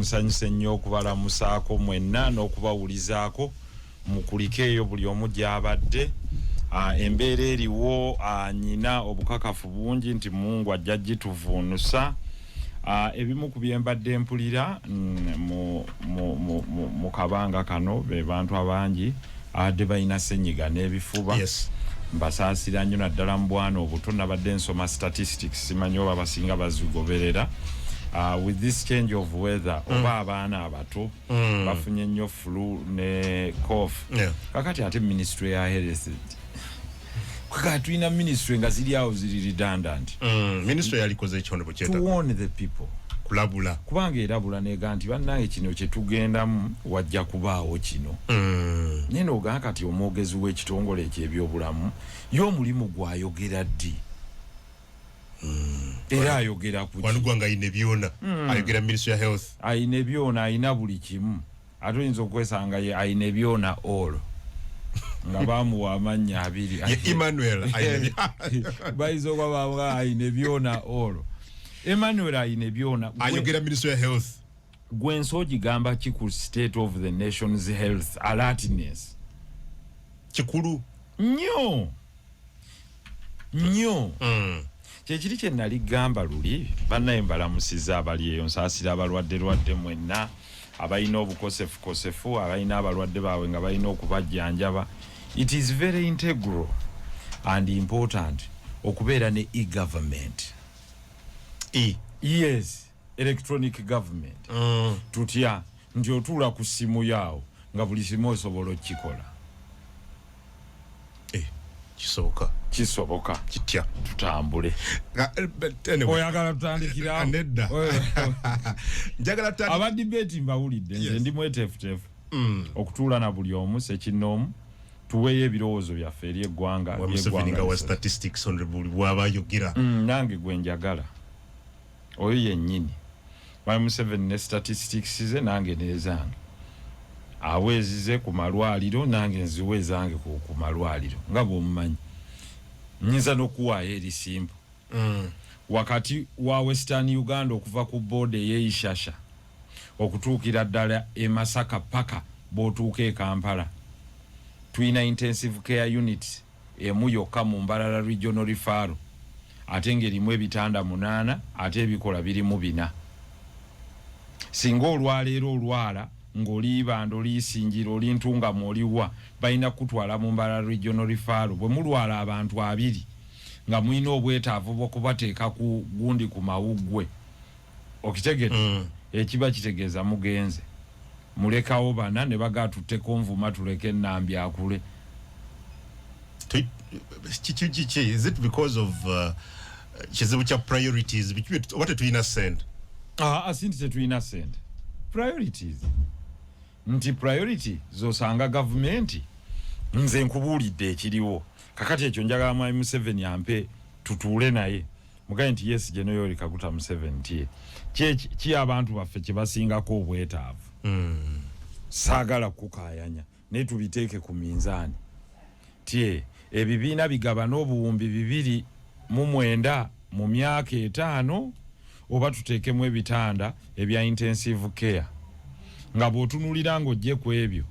Nsanyuse nnyo okubalamusaako mwenna n'okubawulizaako. Mukulikeeyo buli omu gy'abadde. Embeera eriwo, nyina obukakafu bungi nti Mungu ajja gituvuunusa. Ebimu ku bye mbadde mpulira mu kabanga kano, be bantu abangi abadde balina senyiga n'ebifuba. Mbasaasira nnyo, naddala mu bwana obuto. Nabadde nsoma statistics, simanyi oba basinga bazigoberera. With this change of weather, oba abaana abato bafunye nnyo flu ne cough. Kakati ate ministry ya health, kaka tulina ministry nga ziri awo ziri redundant. Ministry yalikoze ekyondo To bwekyeta warn the people. Kulabula. Kubanga erabula nega nti bannange, kino kyetugendamu, wajja kubaawo kino. Naye nogaa kati omwogezi w'ekitongole ekyo ebyobulamu ye omulimu gwayogera ddi era ayogera ku ki? Wanugwa nga ayina ebyona, ayogera ministry ya health. Ayina ebyona, ayina buli kimu, ate oyinza okwesanga ye ayina ebyona all nga bamuwa amannya abiri. Ye Emmanuel ayina. Bayinza okuba bamuwa ayina ebyona all, Emmanuel ayina ebyona. Ayogera ministry ya health. Gwe nsi ogigamba ki ku state of the nation's health alertness? Kikulu. Nnyo nnyo. Kyekiri kye nali gamba luli. Bannaye, mbalamusiza abali eyo. Nsaasira abalwadde lwadde mwenna abalina obukosefukosefu, abalina abalwadde baabwe nga balina okubajjanjaba. It is very integral and important okubeera ne e-government. E. Yes, electronic government. Tutya nti otuula ku ssimu yaawo nga buli kimu osobola okukikola. Eh, kisoboka? Kisoboka. Kitya? Tutambule. But anyway. Oyagala tutandikirawo? Nedda, njagala Aba debate mbawulidde nze. Ndi mweteefuteefu okutuula na buli omu sekinnoomu, tuweeyo ebirowoozo byaffe eri eggwanga. Wa Museveni nga wa statistics, honorable bw'aba ayogera. Nange gwe njagala oyo yennyini, Mwami Museveni ne statistics ze, nange nezange. Awa ezize ku malwaliro, nange nziwa ezange ku malwaliro. Nga bwomumanyi, nyinza n'okuwaayo eri simple. Wakati wa Western Uganda, okuva ku border ey'eishasha okutuukira ddala e Masaka paka bw'otuuka e Kampala, tulina intensive care unit emu yokka mu Mbarara Regional Referral, ate ng'erimu ebitanda munaana, ate ebikola birimu bina. Singa olwaleero olwala ng'oli Ibanda, oli Isinjira, oli Ntungamu, oliwa, balina kutwala mu Mbarara Regional Referral. Bwe mulwala abantu abiri nga mulina obwetaavu bw'okubateeka ku gundi ku mawuggwe, okitegedde? Ekiba kitegeeza mugenze mulekawo bana ne bagaa tutteko nvuma, tuleke enambi akule. Kiki kiki? Is it because of kizibu kya priorities? Biki oba tetulina sente? Ah, si nti tetulina sente. Priorities, nti priority zosanga gavumenti. Nze nkubuulidde ekiriwo kakati. Ekyo njagala Mwami Museveni ampe tutuule naye, mugaye nti yes, General Yoweri Kaguta Museveni, tie ki abantu baffe kye basingako obwetaavu. Saagala kukaayanya, naye tubiteeke ku minzaani. Tie ebibiina bigabana 29,000 mu myaka 5, oba tuteekemu ebitanda ebya intensive care, nga bw'otunulira ng'ojje ku ebyo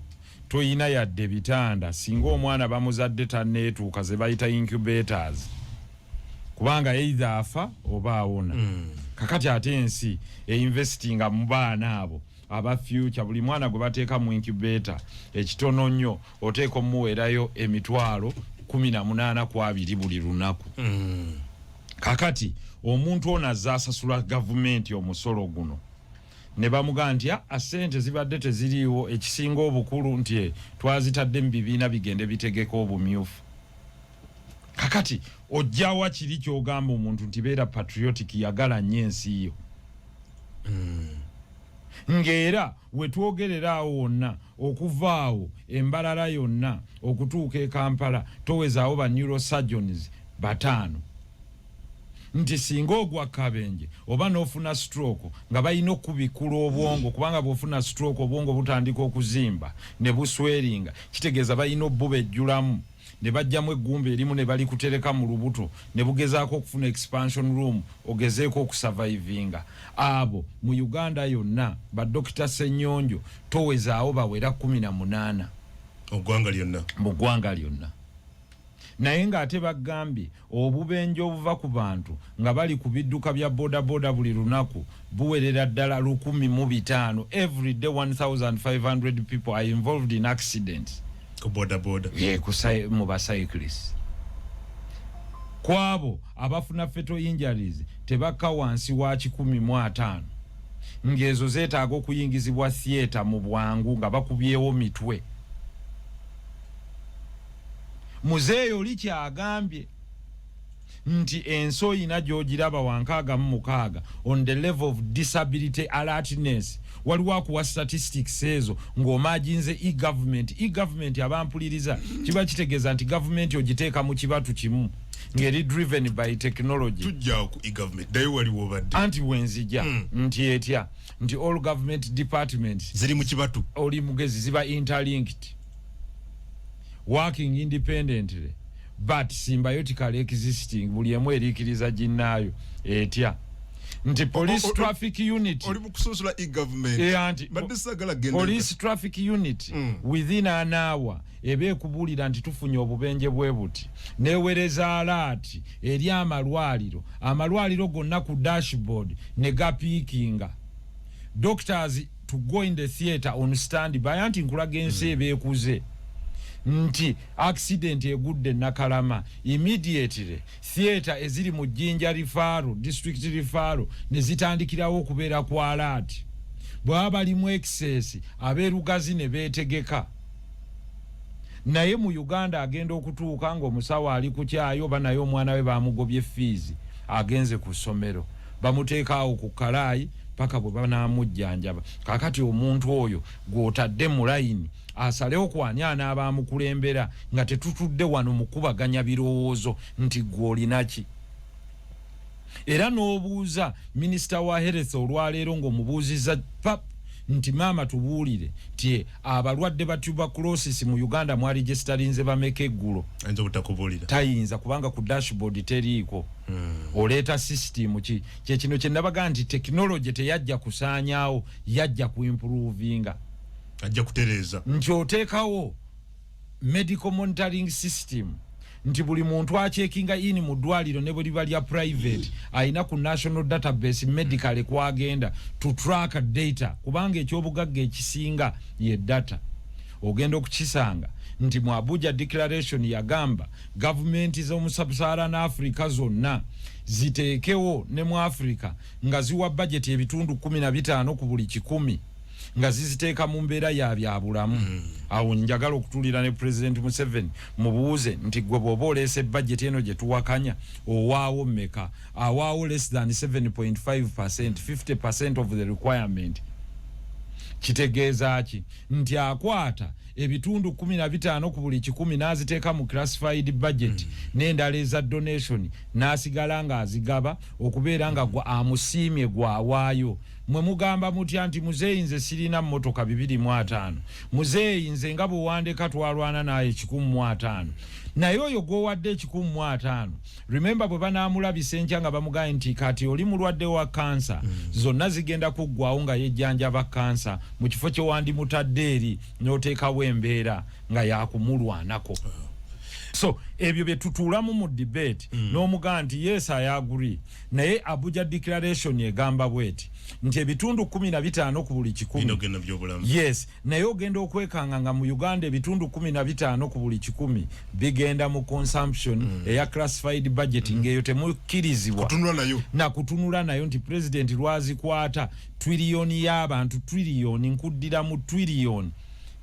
toyina yadde bitanda singa omwana bamuzadde tanneetuuka, ze bayita incubators, kubanga either afa oba awona. Kakati ate ensi einvestinga mu baana abo aba future. Buli mwana gwe bateeka mu incubator, ekitono nnyo oteeka omuweerayo 180,000 ku 20 buli lunaku. Kakati omuntu ono azze asasula gavumenti omusolo guno, ne bamugaa nti aa, sente zibadde teziriiwo, ekisinga obukulu nti twazitadde mu bibiina bigende bitegeka obumyufu. Kakati ojjawa kiri kyogamba omuntu nti beera patriotic, yagala nnyo ensi yo, ng'era wetwogerera awo wonna, okuva awo embalala yonna okutuuka e Kampala, towezaawo ba neurosurgeons bataano, nti singa ogwa kabenje oba n'ofuna stroke nga balina okubikula obwongo, kubanga bw'ofuna stroke obwongo butandika okuzimba ne busweringa, kitegeeza balina obbubejjulamu. Ne bajjamu eggumba erimu ne balikutereka mu lubuto ne bugezaako okufuna expansion room, ogezeeko okusurvivinga. Abo mu Uganda yonna, badokita Senyonjo, towezaawo bawera 18. Oggwanga lyonna? Mu ggwanga lyonna. Naye ng'ate bagambye obubenje obuva ku bantu nga bali ku bidduka bya bodaboda buli lunaku buwerera ddala 1500. Every day 1500 people are involved in accidents. Ku bodaboda? Ye, mu bacyclists. Kwabo abafuna fatal injuries tebakka wansi wa 150, ng'ezo zeetaaga okuyingizibwa theatre mu bwangu nga bakubyewo mitwe. Muzeeyo oli kyagambye nti ensi oyina gy'ogiraba wa 66 on the level of disability alertness. Waliwo akuwa statistics ezo ng'omerginze e-government. E-government, abampuliriza, kiba kitegeeza nti gavumenti ogiteeka mu kibatu kimu ng'eri driven by technology. Tujja ku e-government, ddayo wali wobadde. Anti wenzija nti etya nti all government departments ziri mu kibatu. Oli mugezi, ziba interlinked, working independently but symbiotically existing, buli emu eriikiriza ginnaayo. Etya nti police traffic unit Oli mukusunsula e-government. Eh, anti Badde saagala genda. police traffic unit within an hour eba ekubuulira nti tufunye obubenje bwe buti, newereza alert eri amalwaliro. Amalwaliro gonna ku dashboard ne gapickinga doctors to go in the theatre on stand by. Anti nkulaga ensi eba ekuze nti accident egudde Nakalama, immediately theatre eziri mu Jjinja referral, district referral, ne zitandikirawo okubeera ku alert. Bwaba balimu excess, ab'erugazi ne beetegeka. Naye mu Uganda agenda okutuuka ng'omusawo ali ku kyayo, oba naye omwana we bamugobye fees, agenze ku ssomero, bamuteekaawo ku kalaayi paka bwe banamujjanjaba. Kakati omuntu oyo gw'otadde mu layini asalewo kwani anaaba amukulembera, nga tetutudde wano mu kubaganya birowoozo nti gwe olinaki. Era n'obuuza minisita wa health olwaleero ng'omubuuziza pap nti, "Maama, tubuulire nti abalwadde ba tuberculosis mu Uganda mwaregisterinze bameka eggulo?" Ayinza obutakubuulira. Tayinza, kubanga ku dashboard teriiko. Oleeta system ki? Kyekino kye nabaga nti technology teyajja kusaanyaawo, yajja kuimprovinga. Ajja kutereeza. Nti oteekawo medical monitoring system nti buli muntu acheckinga in mu ddwaliro, ne bwe liba lya private, ayina ku national database medical kwagenda to track data, kubanga ekyobugagga ekisinga ye data. Ogenda okukisanga nti mu Abuja Declaration yagamba gavumenti z'omu Sub-Saharan Africa zonna ziteekewo ne mu Africa nga ziwa budget ebitundu 15 ku buli 100 nga ziziteeka mu mbeera ya byabulamu. Awo njagala okutulira ne President Museveni, mubuuze nti, "Gwe bw'oba oleese budget eno gye tuwakanya, owaawo mmeka?" Awaawo less than 7.5%, 50% of the requirement. Kitegeeza ki? Nti akwata ebitundu 15 ku buli 100 n'aziteeka mu classified budget n'endala eza donation n'asigala ng'azigaba okubeera nga gwa amusiimye gwawaayo. Mwe mugamba mutya nti, "Muzeeyi, nze sirina mmotoka 250. Muzeeyi, nze nga bwewandeka twalwana naye 150." Naye oyo gw'owadde 150, remember, bwe banaamulabisa enkya nga bamugambye nti kati oli mulwadde wa kansa, zonna zigenda kuggwawo nga yejjanjaba kansa, mu kifo kye wandimutadde eri n'oteekawo embeera nga yakumulwanako. So ebyo bye tutuulamu mu debate n'omugaa nti, "Yes, I agree, naye Abuja Declaration egamba bweti nti ebitundu 15 ku buli 100 Bino genda byobulamu. Yes, naye ogenda okwekanga nga mu Uganda ebitundu 15 ku buli 100 bigenda mu consumption eya classified budget, ng'eyo temukkirizibwa kutunula nayo. Na kutunula nayo, nti president lwazikwata twiriyoni y'abantu, twiriyoni, nkuddira mu twiriyoni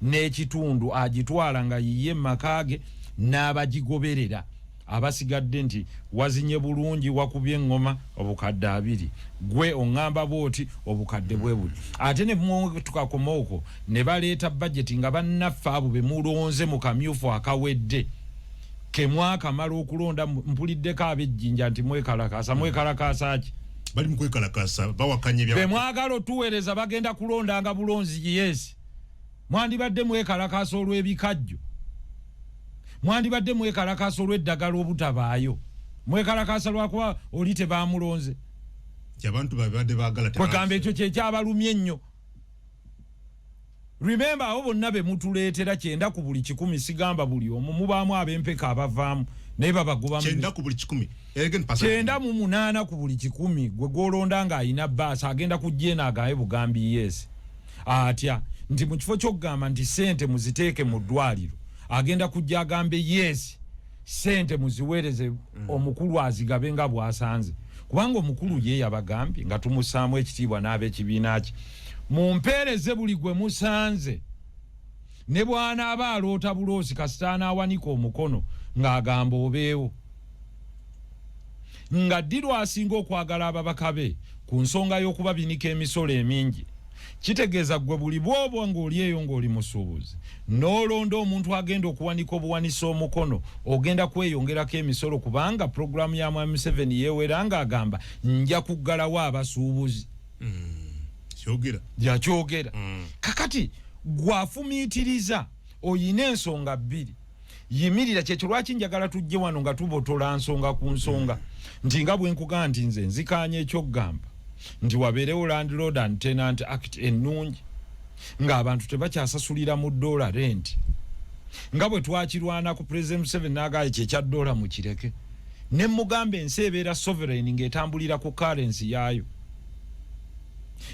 n'ekitundu, agitwala nga yiye mumaka ge n'abagigoberera abasigadde nti wazinye bulungi, wakubye eŋŋoma, obukadde 20, gwe oŋŋamba bwoti, obukadde bwe buli. Ate ne tukakoma okwo ne baleeta budget nga bannaffe abo be mulonze mu kamyufu akawedde kemwakamala okulonda. Mpuliddeko ab'ejjinja nti mwekalakaasa. Mwekalakaasa ki? Bali mu kwekalakaasa, bawakanya ebya Be mwagala otuweereza bagenda kulondanga bulonzi. Yes, mwandibadde mwekalakaasa olw'ebikajjo. Mwandibadde mwekalakasa olw'eddagala obutabaayo, mwekalakasa lwakuba oli tebamulonze. Abantu babadde baagala. Kwegamba ekyo kyekyabalumye ennyo. Remember, abo bonna be mutuleetera, 90 ku buli 100, sigamba buli omu, mubaamu ab'empeka abavaamu naye babagobamu. 90 ku buli 100. 98 ku buli 100. Gwe gwolonda ng'ayina baasi, agenda kujja eno agambe bugambi yes. Atya nti mu kifo ky'okugamba nti sente muziteeke mu ddwaliro, agenda kujja agambe yes, sente muziweereze omukulu azigabe nga bw'asanze, kubanga omukulu ye yabagambye nga tumussaamu ekitiibwa n'ab'ekibiina kye, mumpeereze buli gwe musanze, ne bw'anaaba aloota buloosi, kasita anaawanika omukono ng'agamba obeewo. Nga ddi lwasinga okwagala ababaka be ku nsonga y'okubabinika emisolo emingi? Kitegeeza gwe buli bw'oba ng'oli eyo ng'oli musuubuzi n'olonda omuntu agenda okuwanika obuwanisa omukono, ogenda kweyongerako emisolo, kubanga puroguramu ya Mwami Museveni yeewera ng'agamba nja kuggalawo abasuubuzi. Kyogera. Yakyogera. Kakati gwafumiitiriza, oyina ensonga bbiri, yimirira. Kyekyo lwaki njagala tujje wano nga tubotola nsonga ku nsonga, nti nga bwe nkugamba nti nze nzikanya ekyokugamba nti wabeerewo Landlord and Tenant Act ennungi, ng'abantu tebakyasasulira mu dola rent, nga bwe twakirwana ku President Museveni n'agamba kyekya dola mukireke, ne mugamba ensi ebeera sovereign ng'etambulira ku currency yaayo.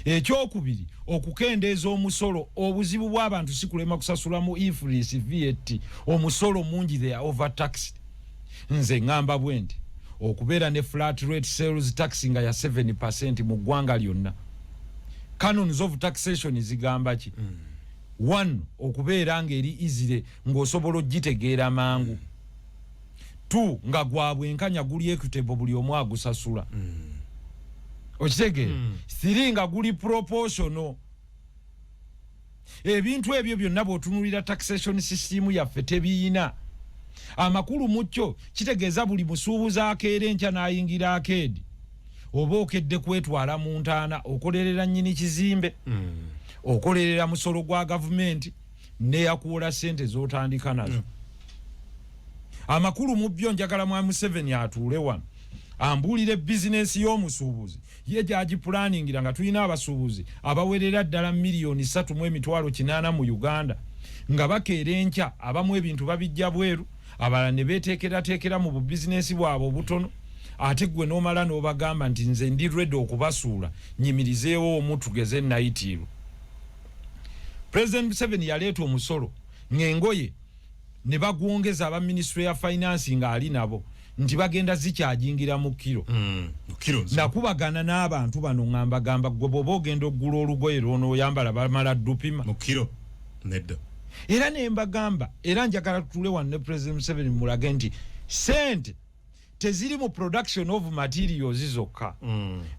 Ekyokubiri, okukendeeza omusolo. Obuzibu bw'abantu si kulema kusasula mu EFRIS, VAT, omusolo mungi, they are overtaxed. Nze ŋŋamba bwe nti okubeera ne flat rate sales tax nga ya 7% mu ggwanga lyonna. Canons of taxation zigamba ki? One, okubeera ng'eri easily, ng'osobola ogitegeera mangu. Two, nga gwa bwenkanya, guli equitable, buli omu agusasula. Okitegeera? Three, nga guli proportional. Ebintu ebyo byonna bw'otunuulira taxation system yaffe tebiyina amakulu mu kyo. Kitegeeza buli musuubuzi akeera enkya n'ayingira akeedi, oba okedde kwetwala mu ntaana, okolerera nnyini kizimbe, okolerera musolo gwa gavumenti neyakuwola sente z'otandika nazo. Amakulu mu byo, njagala mwa Museveni atuule wano ambuulire bizinensi y'omusuubuzi ye gyagipulaningira, nga tulina abasuubuzi abawerera ddala 3,800,000 mu Uganda, nga bakeera enkya abamu ebintu babijja bweru, abalala ne beteekerateekera mu bubizinensi bwabwe obutono, ate gwe n'omala n'obagamba nti nze ndi ready okubasuula, nyimirizeewo omu tugeze naitiiro. President Museveni yaleeta omusolo ng'engoye ne bagwongeza aba Ministry ya Finance ng'ali nabo nti bagenda zikyajingira mu kiro. Kiro. Nakubagana n'abantu bano ŋŋamba gamba gwe bw'oba ogenda okugula olugoye lw'onooyambala, bamala ddupima? Mu kiro, nedda. Era ne mbagamba, era njagala tutule wano ne President Museveni mulage nti sente teziri mu production of materials zokka.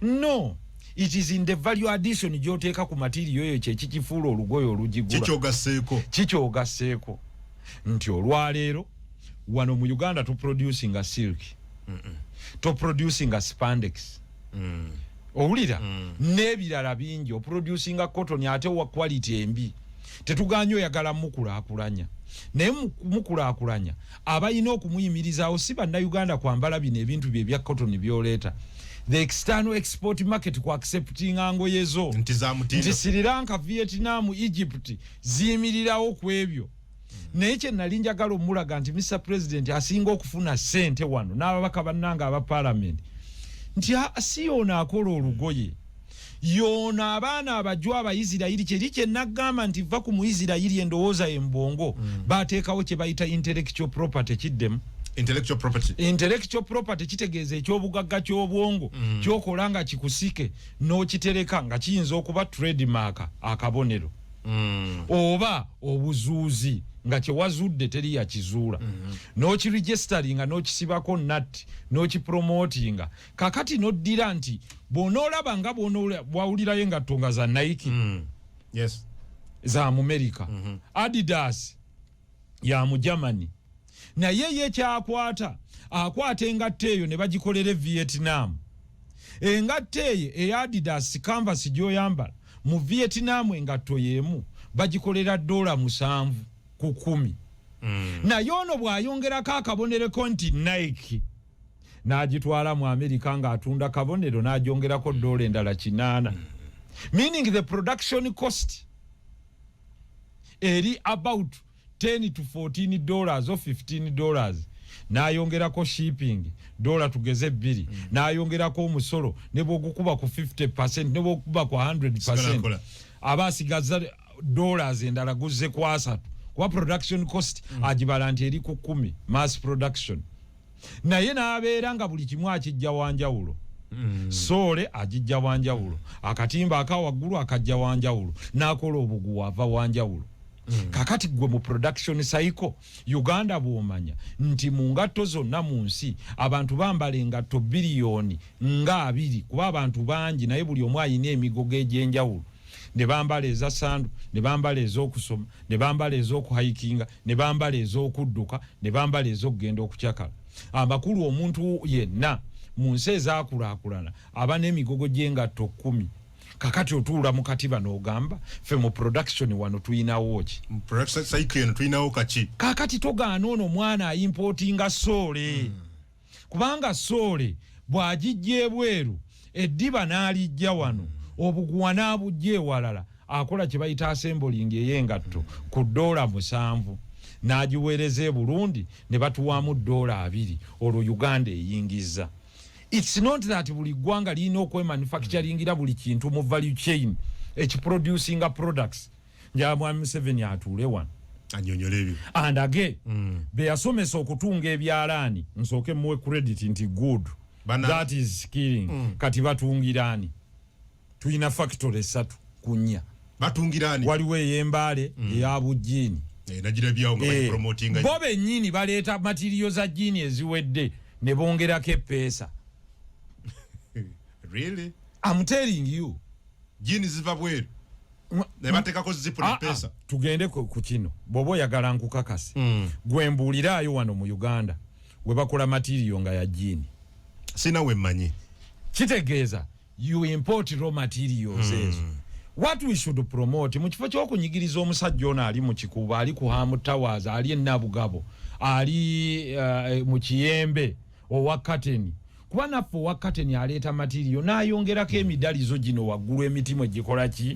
No, it is in the value addition gy'oteeka ku material eyo, kyekikifuula olugoye olugigula. Kikyogasseeko. Kikyogasseeko nti olwaleero wano mu Uganda tuproducinga silk, toproducinga spandex. Owulira? N'ebirala bingi, oproducinga cotton ate wa quality embi. Tetuganye oyagala mukulaakulanya, naye mukulaakulanya abalina okumuyimirizaawo si Bannayuganda kwambala bino ebintu bye ebya cotton byoleeta. The external export market ku acceptinga ngoye zo nti za mutindo, nti Sri Lanka, Vietnam, Egypt ziyimirirawo ku ebyo. Naye kye nali njagala omulaga nti Mr President asinga okufuna ssente wano n'ababaka bannange aba Parliament, nti si yono akola olugoye, yono abaana abajwa Abaisirairi. Kyeri kye nagamba nti va ku Muisirairi, endowooza ye mbwongo. Bateekawo kye bayita intellectual property. Kiddemu. Intellectual property. Intellectual property kitegeeza ekyobugagga ky'obwongo kyokola nga kikusike n'okitereka, nga kiyinza okuba trademark, akabonero, oba obuzuuzi nga kyewazudde teri yakizuula, n'okiregisteringa, n'okisibako natti, n'okipromotinga. Kakati n'oddira nti bw'onoolaba nga bwawulirayo engatto nga za Nike, za Mumerika, Adidas ya mu Germany, naye ye kyakwata akwata engatto eyo ne bagikolera e Vietnam. Engatto eyo eya Adidas canvas gy'oyambala mu Vietnam, engatto y'emu bagikolera $7 ku 10. Naye ono bw'ayongerako akabonereko nti Nike, n'agitwala mu Amerika ng'atunda kabonero, n'agyongerako dola endala 8, meaning the production cost eri about 10 to $14 or $15, n'ayongerako shipping dola tugeze 2, n'ayongerako omusolo, ne bwogukuba ku 50, ne bwogukuba ku 100, Sigala. aba asigaza dollars endala guzze ku 30, kuba production cost agibala nti eri ku 10, mass production. Naye n'abeera nga buli kimu akijja wanjawulo. Sole agijja wanjawulo, akatimba aka waggulu akajja wanjawulo, n'akola obuguwa ava wanjawulo. Kakati gwe mu production cycle Uganda, bw'omanya nti mu ngatto zonna mu nsi abantu bambala engatto biliyoni nga 20, kuba abantu bangi, naye buli omu ayina emigogo egy'enjawulo, ne bambala eza sandal, ne bambala ez'okusoma, ne bambala ez'okuhayikinga, ne bambala ez'okudduka, ne bambala ez'okugenda okucakala. Amakulu, omuntu yenna mu nsi ezaakulaakulana aba n'emigogo gy'engatto 10. Kakati otuula mu katiba n'ogamba, ffe mu production wano tuyinawo ki? Mu production cycle eno tulinawo kaki? Kakati togaana ono omwana ayimportinga sole, kubanga sole bw'agijja ebweru, eddiba n'alijja wano, obuguwa n'abujja ewalala, akola kye bayita assembling ey'engatto ku $7, n'agiweereza e Burundi ne batuwaamu $2, olwo Uganda eyingiza. It's not that buli ggwanga lirina okwemanufacturingira buli kintu mu value chain ekiproducinga products. Njala mwami Museveni atuule wano anyonyole ebyo. Andage beyasomesa okutunga ebyalaani. Nsooke muwe credit nti good. That is skilling. Kati batungiraani? Tulina factory esatu ku nnya. Batungiraani? Waliwo ey'embaale, eya bujjiini. Eh, nagirabyawo nga bagipromotinga. Bo bennyini baleeta material za jean eziwedde ne bongerako epeesa. Really? I'm telling you. Jean ziva bweru ne bateekako zipu Ah, ne peesa. ah, tugende ku kino, bw'oba oyagala nkukakase. Gwe mbuuliraayo wano mu Uganda we bakola material nga ya jean. Sina wemmanyi. Kitegeeza you import raw materials ezo. What we should promote, mu kifo ky'okunyigiriza omusajja ono ali mu Kikuubo, ali ku Ham Towers, ali enabugabo, ali mu Kiyembe, owa kateni, kuba naffe owa kateni aleeta material n'ayongerako emidalizo gino waggulu, emiti mwe gikola ki,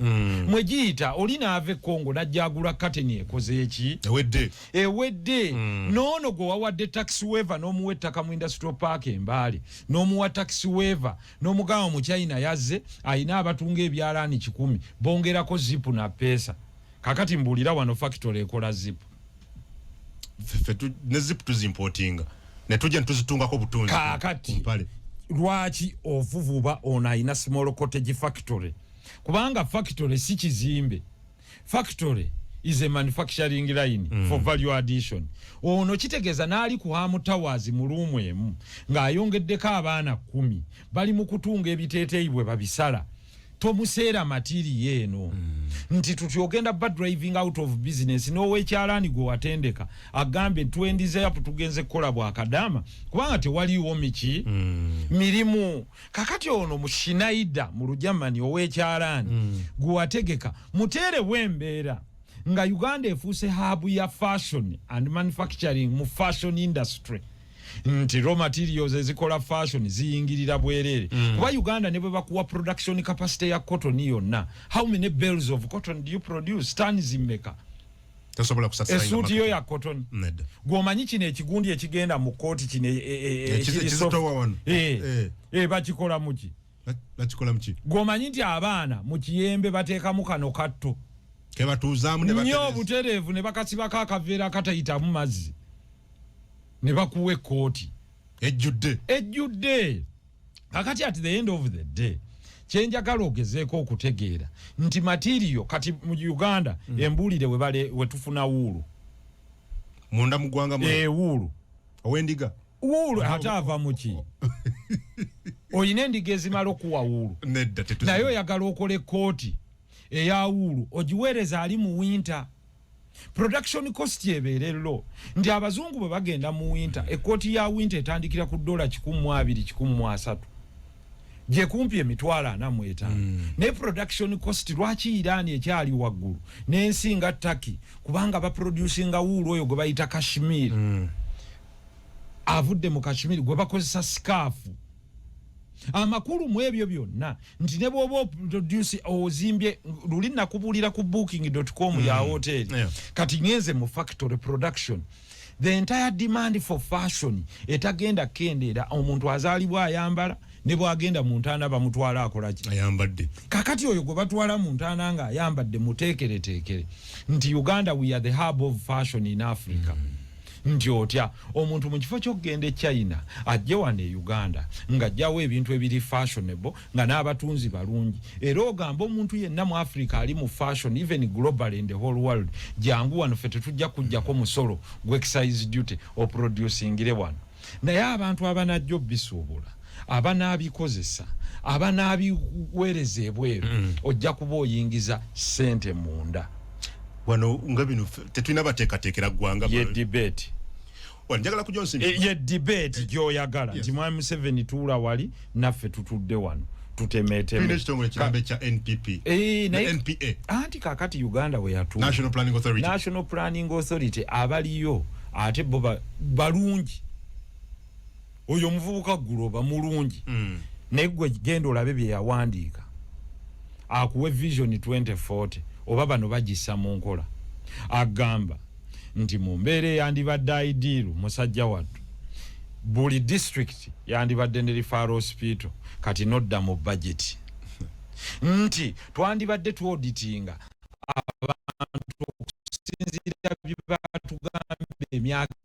mwe giyita, oli n'ava e Congo n'ajja agula kateni ekoze eki? Ewedde. Ewedde. Noono gwe wawadde tax waiver n'omuwa ettaka mu industrial park Embaale, n'omuwa tax waiver, n'omugamba mu China yazze ayina abatunga ebyalaani 100, bongerako zipu na peesa. Kakati mbuulira wano factory ekola zipu. Ffe ne zipu tuzimportinga ne tujja ne tuzitungako butunzi Kaakati ku mpale. lwaki ovuvuba ono ayina small cottage factory? Kubanga factory si kizimbe, factory is a manufacturing line for value addition. Ono kitegeeza n'ali ku Ham Towers mu room emu ng'ayongeddeko abaana 10, bali mu kutunga ebiteeteeyi bwe babisala. Tomuseera material eno nti tuti ogenda ba driving out of business. N'owekyalaani gwe watendeka agambye twendizeapu, tugenze kukola bwakadaama kubanga tewaliiwo miki mirimu. Kakati ono mu Schneider mu Lugermany, owekyalaani gwe wategeka, muteerewo embeera nga Uganda efuuse hub ya fashion and manufacturing mu fashion industry, nti raw materials ezikola fashion ziyingirira bwereere, kuba Uganda ne bwe bakuwa production capacity ya cotton yonna, how many bales of cotton do you produce? Tons mmeka? Tosobola kusatisfying Esuuti yo market. ya cotton. Nedda. Gwomanyi kino ekigundi ekigenda mu kooti kino ekiri Ekizitowa soft. wano. Bakikola muki? Bakikola muki? Gwomanyi nti abaana mu Kiyembe bateekamu kano katto Kebatuuzaamu ne nnyo batereeza. obutereevu, ne bakasibako akaveera akatayitamu mazzi, ne bakuwa ekkooti ejjudde. Ejjudde. Kakati at the end of the day, kyenjagala ogezeeko okutegeera nti material kati mu Uganda, embuulire webale wetufuna wool. Munda mu ggwanga muno? E, wool. Ow'endiga? Wool ate ava muki? Oyina endiga ezimala okuwa wool? Nedda, tetuzi. Naye oyagala okola ekkooti eya wool, ogiweereza ali mu winter, production cost ebeere low, nti abazungu bwe bagenda mu winter, ekkooti ya winter etandikira ku $120, 130. Gye kumpi 45,000. Naye production cost, lwaki Iran ekyali waggulu n'ensi nga Turkey? Kubanga baproducinga wool oyo gwe bayita cashmere. Avudde mu cashmere gwe bakozesa scarf. Amakulu mu ebyo byonna nti ne bw'oba oproduce, ozimbye, luli nakubuulira ku booking.com ya hoteri. Kati ngenze mu factory production, the entire demand for fashion etagenda kendeera. Omuntu azaalibwa ayambala, ne bwagenda mu ntaana bamutwala akolaki? Ayambadde. Kakati oyo gwe batwala mu ntaana nga ayambadde, muteekereteekere nti Uganda, we are the hub of fashion in Africa. Nti otya omuntu mu kifo ky'okugenda e China ajje wano e Uganda ng'ajjawo ebintu ebiri fashionable, nga n'abatunzi balungi? Era ogamba omuntu yenna mu Africa ali mu fashion, even global, in the whole world, jangu wano, ffe tetujja kujjako musolo gwe excise duty, oproducingire wano. Naye abantu abanajja obisuubula, abanaabikozesa, abanaabiweereza ebweru, ojja kuba oyingiza ssente munda. Wano nga bino tetulina bateekateekera ggwanga. Ye debate. Njagala kujja onsimbi. Ye debate gyoyagala nti Mwami Museveni, tuula wali, naffe tutudde wano. Tulina tutemeteme. Ekitongole kirambe ekya NPP Eh, ne NPA. Anti kakati Uganda we yatuula, National Planning Authority. National Planning Authority abaliyo ate bo balungi. Oyo omuvubuka guloba mulungi. Naye gwe genda olabe bye yawandiika, akuwe Vision 2040, oba bano bagissa mu nkola. Agamba nti mu mbeera eyandibadde ideal, musajja wattu, buli district yandibadde ne referral hospital. Kati nodda mu budget nti twandibadde tuauditinga abantu okusinziira bye batugamba emyaka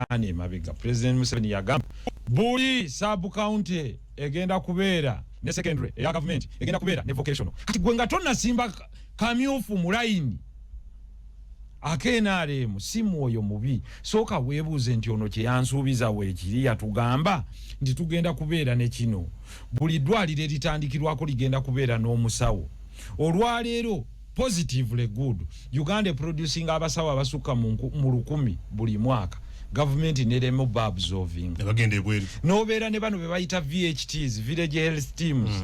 5 emabega. President Museveni yagamba buli sub county egenda kubeera ne secondary eya gavumenti, egenda kubeera ne vocational. Kati gwe nga tonasimba kamyufu mu layini aka NRM, si mwoyo mubi, sooka weebuuze nti ono kyeyansuubiza weekiri. Yatugamba nti tugenda kubeera ne kino, buli ddwaliro eritandikirwako ligenda kubeera n'omusawo. Olwaleero, positively good, Uganda eproducing abasawo abasukka mu 1000 buli mwaka, gavumenti neremu baabsorbing. Bagenda ebweru. Nobeera ne bano be bayita VHTs, village health teams.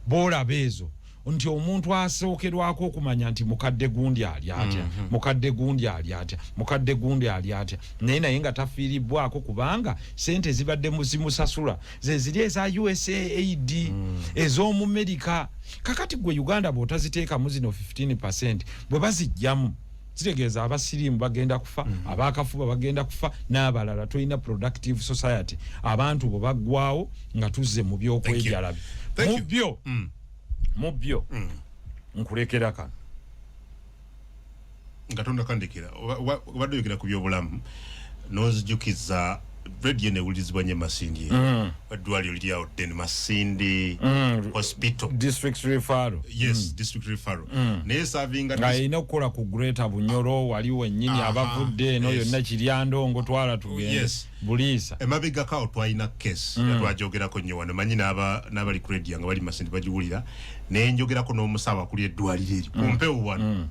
Boolaba ezo nti omuntu asookerwako okumanya nti mukadde gundi ali atya, mukadde gundi ali atya, mukadde gundi ali atya, naye nga tafiiribwako kubanga sente zibadde zimusasula ze ziri eza USAID, ez'omu Merika. Kakati gwe Uganda bw'otaziteekamu zino 15, bwe bazijjamu kitegeeza abasiriimu bagenda kufa, abakafuba bagenda kufa n'abalala. Tolina productive society. Abantu bwe baggwawo nga tuzze mu byokwejalabi. Thank you. Mu byo mu byo nkulekera kano. Nga tondakandikira, obadde oyogera ku byobulamu nonzijukiza radio newulirizibwa nnyo Masindi. Eddwaliro liri awo ddene, Masindi Hospital. District referral. Yes, district referral, naye savinga nga erina okukola ku Greater Bunyoro wali wennyini. Abavudde eno yonna, Kiryandongo, twala tugende. Buliisa. Emabegako awo twalina case nga twajogerako nnyo wano, manyi n'abali ku radio nga bali Masindi bagiwulira, naye njogerako n'omusawo akuli eddwaliro eryo ku mpewo wano,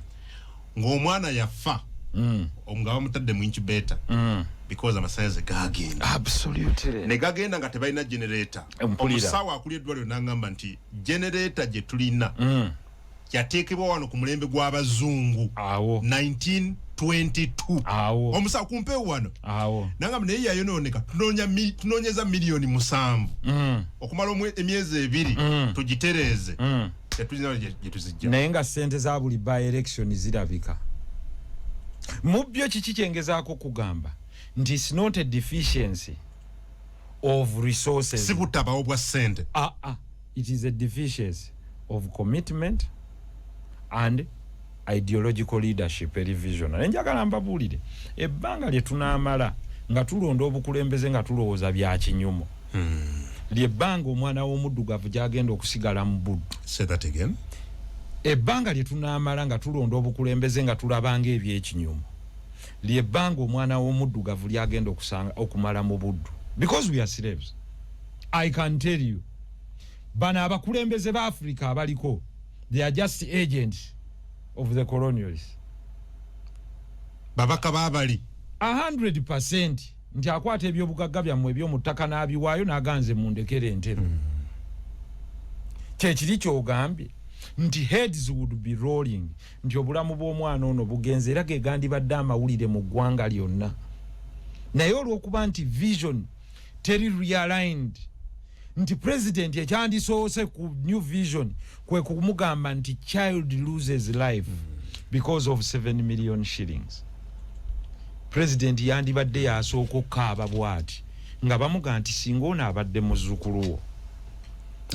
ng'omwana yafa nga bamutadde mu incubator because amasannyalaze gagenda. Ne gagenda nga tebalina generator. Mpulira. Omusawo akuli eddwaliro n'agamba nti generator gye tulina yateekebwa wano ku mulembe gw'abazungu, Awo. 1922. Awo. Omusawo ku mpewo wano Awo. nangamba naye yayonooneka, tunoonyeza miliyoni 7 okumala emyezi 2 tugitereeze. Tetulina gye tuzijja. Naye nga sente za buli by election zirabika mu byo. Kiki kyengezaako kugamba nti it's not a deficiency of resources. Si butabawo bwa ssente. Ah, ah. It is a deficiency of commitment and ideological leadership eri visionary. Njagala mbabuulire, ebbanga lye tunaamala nga tulonda obukulembeze nga tulowooza bya kinyumo, lyebbanga omwana w'omuddugavu gyagenda okusigala mu buddu. Say that again. Ebbanga lye tunaamala nga tulonda obukulembeze nga tulabanga ebyekinyumo, lyebbanga omwana w'omuddugavu lyagenda okusanga okumala mu buddu, because we are slaves. I can tell you, bano abakulembeze ba Africa abaliko, they are just agents of the colonials. Babaka baabali. 100%, nti akwata ebyobugagga byammwe ebyomu ttaka n'abiwaayo n'aganze mundekere entebe. Kyekiri kyogambye nti heads would be rolling, nti obulamu bw'omwana ono bugenze, era ge gandibadde amawulire mu ggwanga lyonna. Naye olw'okuba nti vision teri realigned, nti president ekyandisoose ku New Vision kwe kumugamba nti child loses life because of 7 million shillings, president yandibadde yasooka okukaaba bw'ati nga bamuga nti singa ono abadde muzzukulu wo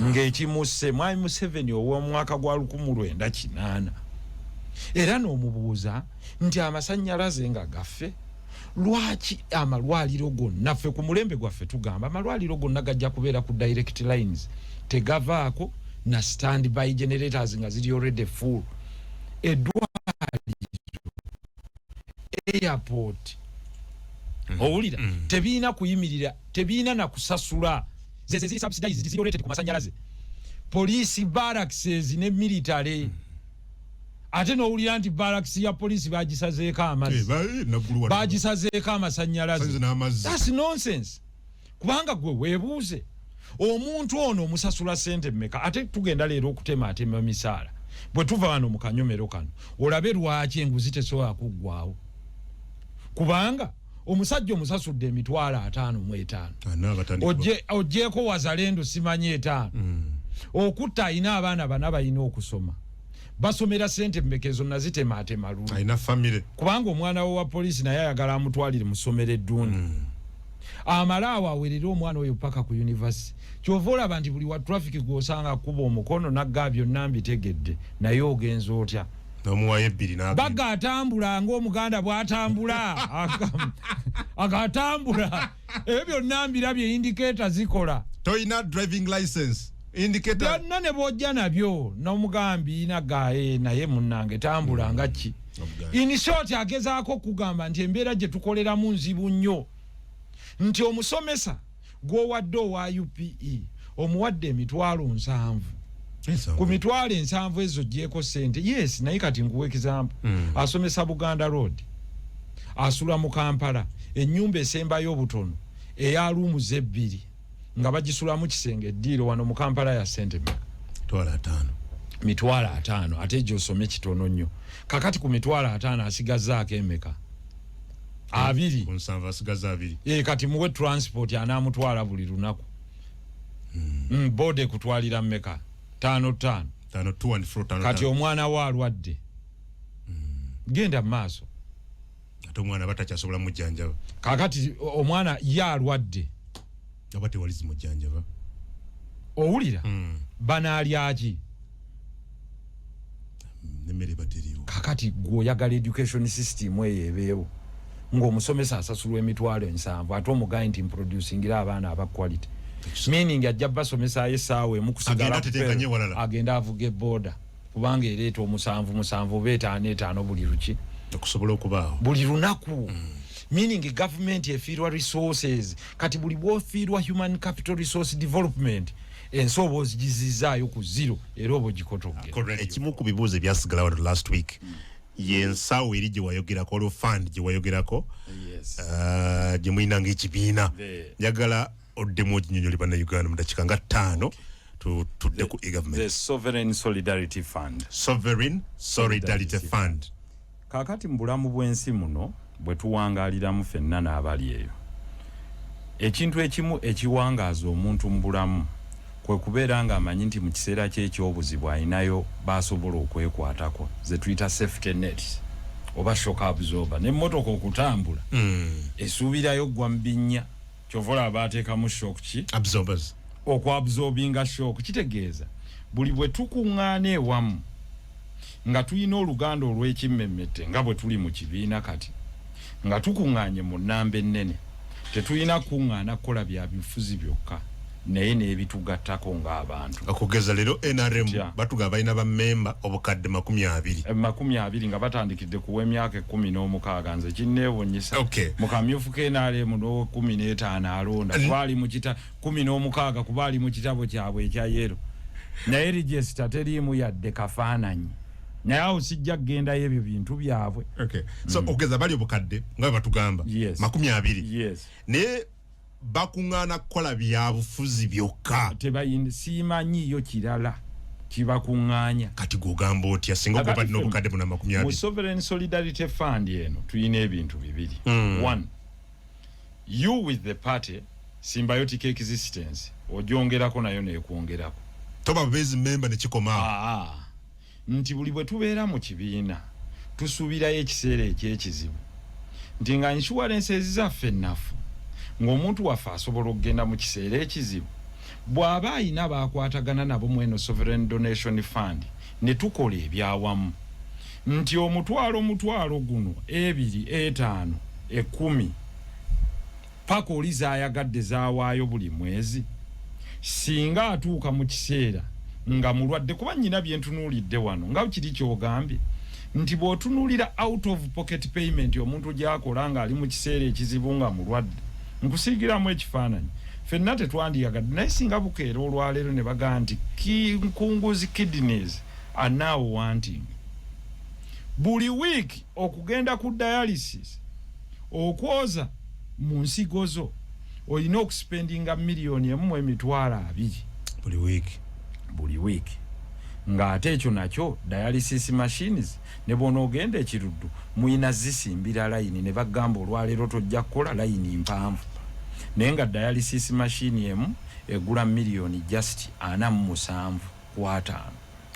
ng'ekimusse. Mwami Museveni ow'omwaka gwa 1980, era n'omubuuza nti amasannyalaze nga gaffe, lwaki amalwaliro gonna, ffe ku mulembe gwaffe tugamba amalwaliro gonna gajja kubeera ku direct lines, tegavaako na stand by generators nga ziri already full, eddwaliro, airport, owulira, tebiina kuyimirira, tebiina nakusasula, zeziri subsidized, ziri rated ku masanyalaze, police barracks ne military. Ate n'owulira nti barracks ya police bagisazeeko amazzi, bagisazeeko amasanyalaze. That's nonsense, kubanga gwe weebuuze omuntu ono omusasula sente mmeka? Ate tugenda leero okutema atema misaala. Bwe tuva wano mu kanyomero kano, olabe lwaki enguzi tesobola kuggwawo, kubanga omusajja omusasudde 55,000, ogyeko wazalendo simanyi 5, okutta ayina abaana bana balina okusoma, basomera sente mmeka? Ezo nazitematema lulu, kubanga omwana we wa polisi naye ayagala amutwalire mu ssomero eddungi, amale awo awerere omwana oyo paka ku university. Kyova olaba nti buli wa traffic gwosanga kuba omukono nagga, byonna mbitegedde, naye ogenza otya? Baga atambula ngaomuganda bwatambula, agatambula, ebyo byonna mbirabye, indicator zikola. Toyina driving license, indicator. Byonna ne bwojja nabyo n'omugambi nagaye, naye munnange tambula nga ki? In short, agezaako okugamba nti embeera gye tukoleramu nzibu nnyo, nti omusomesa gw'owadde owa UPE omuwadde 70,000. Ku 70,000 ezo gyeko sente, yes, naye kati nkuwa example. Asomesa Buganda Road, asula mu Kampala, ennyumba esembayo obutono eya rooms ebbiri nga bagisulamu kisenge, eddiiro wano mu Kampala ya sente meka? 50,000. Ate gyosome kitono nnyo. Kakati ku 50,000 asigazaako emeka? 20. E, kati muwe transport anaamutwala buli lunaku. Boda ekutwalira mmeka? Tano tano. Kati omwana we alwadde, genda mu maaso. Ate omwana batakyasobola mujjanjaba. Kakati omwana ye alwadde. Aba tewali zimujjanjaba. Owulira? Banaalyaki? Nemmere bateriwo. Kakati gweoyagala education system eyo ebeewo ng'omusomesa asasulwa 70,000, ate omugaye nti mproducingira abaana aba quality, meaning ajja basomesayo essaawa emu kusigala, agenda avuga eboda, kubanga ereeta omusanvu musanvu oba etaano etaano buli luki. Okusobola okubaawo. Buli lunaku. Meaning government efiirwa resources. Kati buli bwofiirwa human capital resource development, ensi oba ozigizizaayo ku zero, era oba ogikotogera. Ekimu ku bibuuzo ebyasigala wano last week yensawo eri gye wayogerako, waliwo fund gye wayogerako gye mulina ngaekibiina. Njagala oddemu oginyonyole Bannayuganda mu dakiika nga 5, tudde ku e-government. The Sovereign Solidarity Fund. Sovereign Solidarity Fund. Kaakati mu bulamu bw'ensi muno bwe tuwangaaliramu ffenna n'abali eyo, ekintu ekimu ekiwangaaza omuntu mu bulamu kwe kubeera ng'amanyi nti mu kiseera kye ekyobuzibu alinayo basobola okwekwatako, ze tuyita safety net oba shock absorber. N'emmotoka okutambula esuubirayo ggwa mu binnya, kyova olaba baateekamu shock ki? Absorbers. Okuabsorbinga shock. Kitegeeza buli bwe tukuŋŋaana ewamu nga tulina oluganda olw'ekimmemmette, nga bwe tuli mu kibiina kati nga tukuŋŋaanye mu nnamba ennene, tetulina kuŋŋaana kukola bya bifuzi byokka, naye n'ebitugattako ng'abantu. Okugeza leero NRM batugamba balina bammemba 20,000. 20,000 nga batandikidde kuwa emyaka 16. Nze kinneewunyisa, mu kamyufu ka NRM n'owe 15 alonda kuba ali mu kita 16, kuba ali mu kitabo kyabwe ekya yellow, naye register teriimu yadde kafaananyi. Naye awo sijja kugendayo, ebyo bintu byabwe. Okay. So okugeza bali obukadde nga bwe batugamba 20, naye bakuŋŋaana kukola byabufuzi byokka. Tebayina, simanyiyo kirala. Kibakuŋŋaanya. Kati gwogamba otya singa Kakati ogoba ffe n'obukadde buna makumi mu abiri? Sovereign Solidarity Fund eno tuyina ebintu bibiri. One, you with the party, symbiotic existence, ogyongerako nayo nekwongerako. Toba base member nekikomaawo. Aa, nti buli bwe tubeera mu kibiina tusuubirayo ekiseera ekyekizibu nti nga insurance ezizaffe ennafu, ng'omuntu waffe asobola okugenda mu kiseera ekizibu bw'aba ayina bakwatagana nabo mu eno Sovereign Donation Fund, ne tukola ebyawamu nti omutwalo mutwalo guno, 2, 5, 10, paka oli zayagadde zawaayo buli mwezi, singa atuuka mu kiseera nga mulwadde. Kuba nyina byentunuulidde wano nga kiri kyogambye nti bw'otunuulira out of pocket payment omuntu gy'akola ng'ali mu kiseera ekizibu nga mulwadde, nkusiigiramu ekifaananyi, ffenna tetwandiyagadde, naye singa bukeera olwaleero ne bagamba nti Nkunguzi kidneys are now wanting buli wiiki okugenda ku dialysis, okwoza mu nsigo zo olina okuspendinga 1,020,000 buli wiiki. Buli wiiki, ng'ate ekyo nakyo dialysis machines ne bw'onoogenda ekiruddu muyina zisimbira layini ne bagamba olwaleero tojja kukola, layini mpanvu, naye nga dialysis machine emu egula miliyoni just 47 ku 50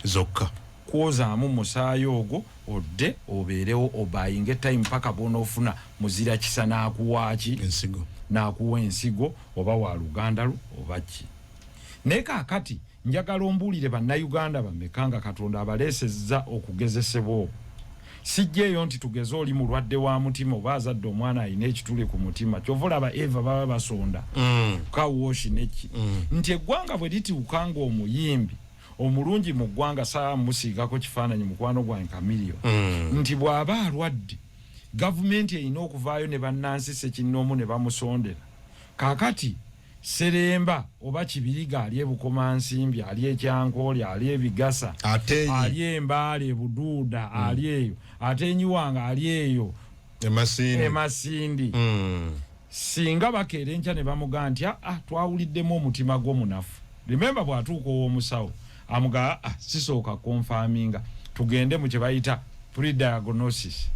zokka. Kwozaamu musaayi ogwo odde obeerewo obayinga time paka bwonoofuna muzira kisa n'akuwaaki. Ensigo. N'akuwa ensigo oba wa luganda lwo oba ki. Naye kaakati njagala ombuulire, bannayuganda bameka nga Katonda abaleesezza okugezesebwa okwo? Sijjeeyo nti tugeze oli mulwadde wa mutima oba azadde omwana alina ekituli ku mutima, kyova olaba eva baba basonda kawoshi neki, nti eggwanga bwe lituuka nga omuyimbi omulungi mu ggwanga, saa musiigako kifaananyi mukwano gwange Kamiliyo, nti bw'aba alwadde gavumenti erina okuvaayo ne bannansi sekinnoomu ne bamusondera. Kaakati Seremba oba Kibiriga ali eBukomansimbi, ali eKyankooli, ali ebigasa, Atenyi. ali Embaale, eBuduuda, ali eyo Atenyiwanga, ali eyo Emasindi. Emasindi. Singa bakeera enkya ne bamugaa nti, "Ah, twawuliddemu omutima gwo munafu." Remember, bw'atuuka ow'omusawo amugaa, "Ah, sisooka confirminga, tugende mu kye bayita pre-diagnosis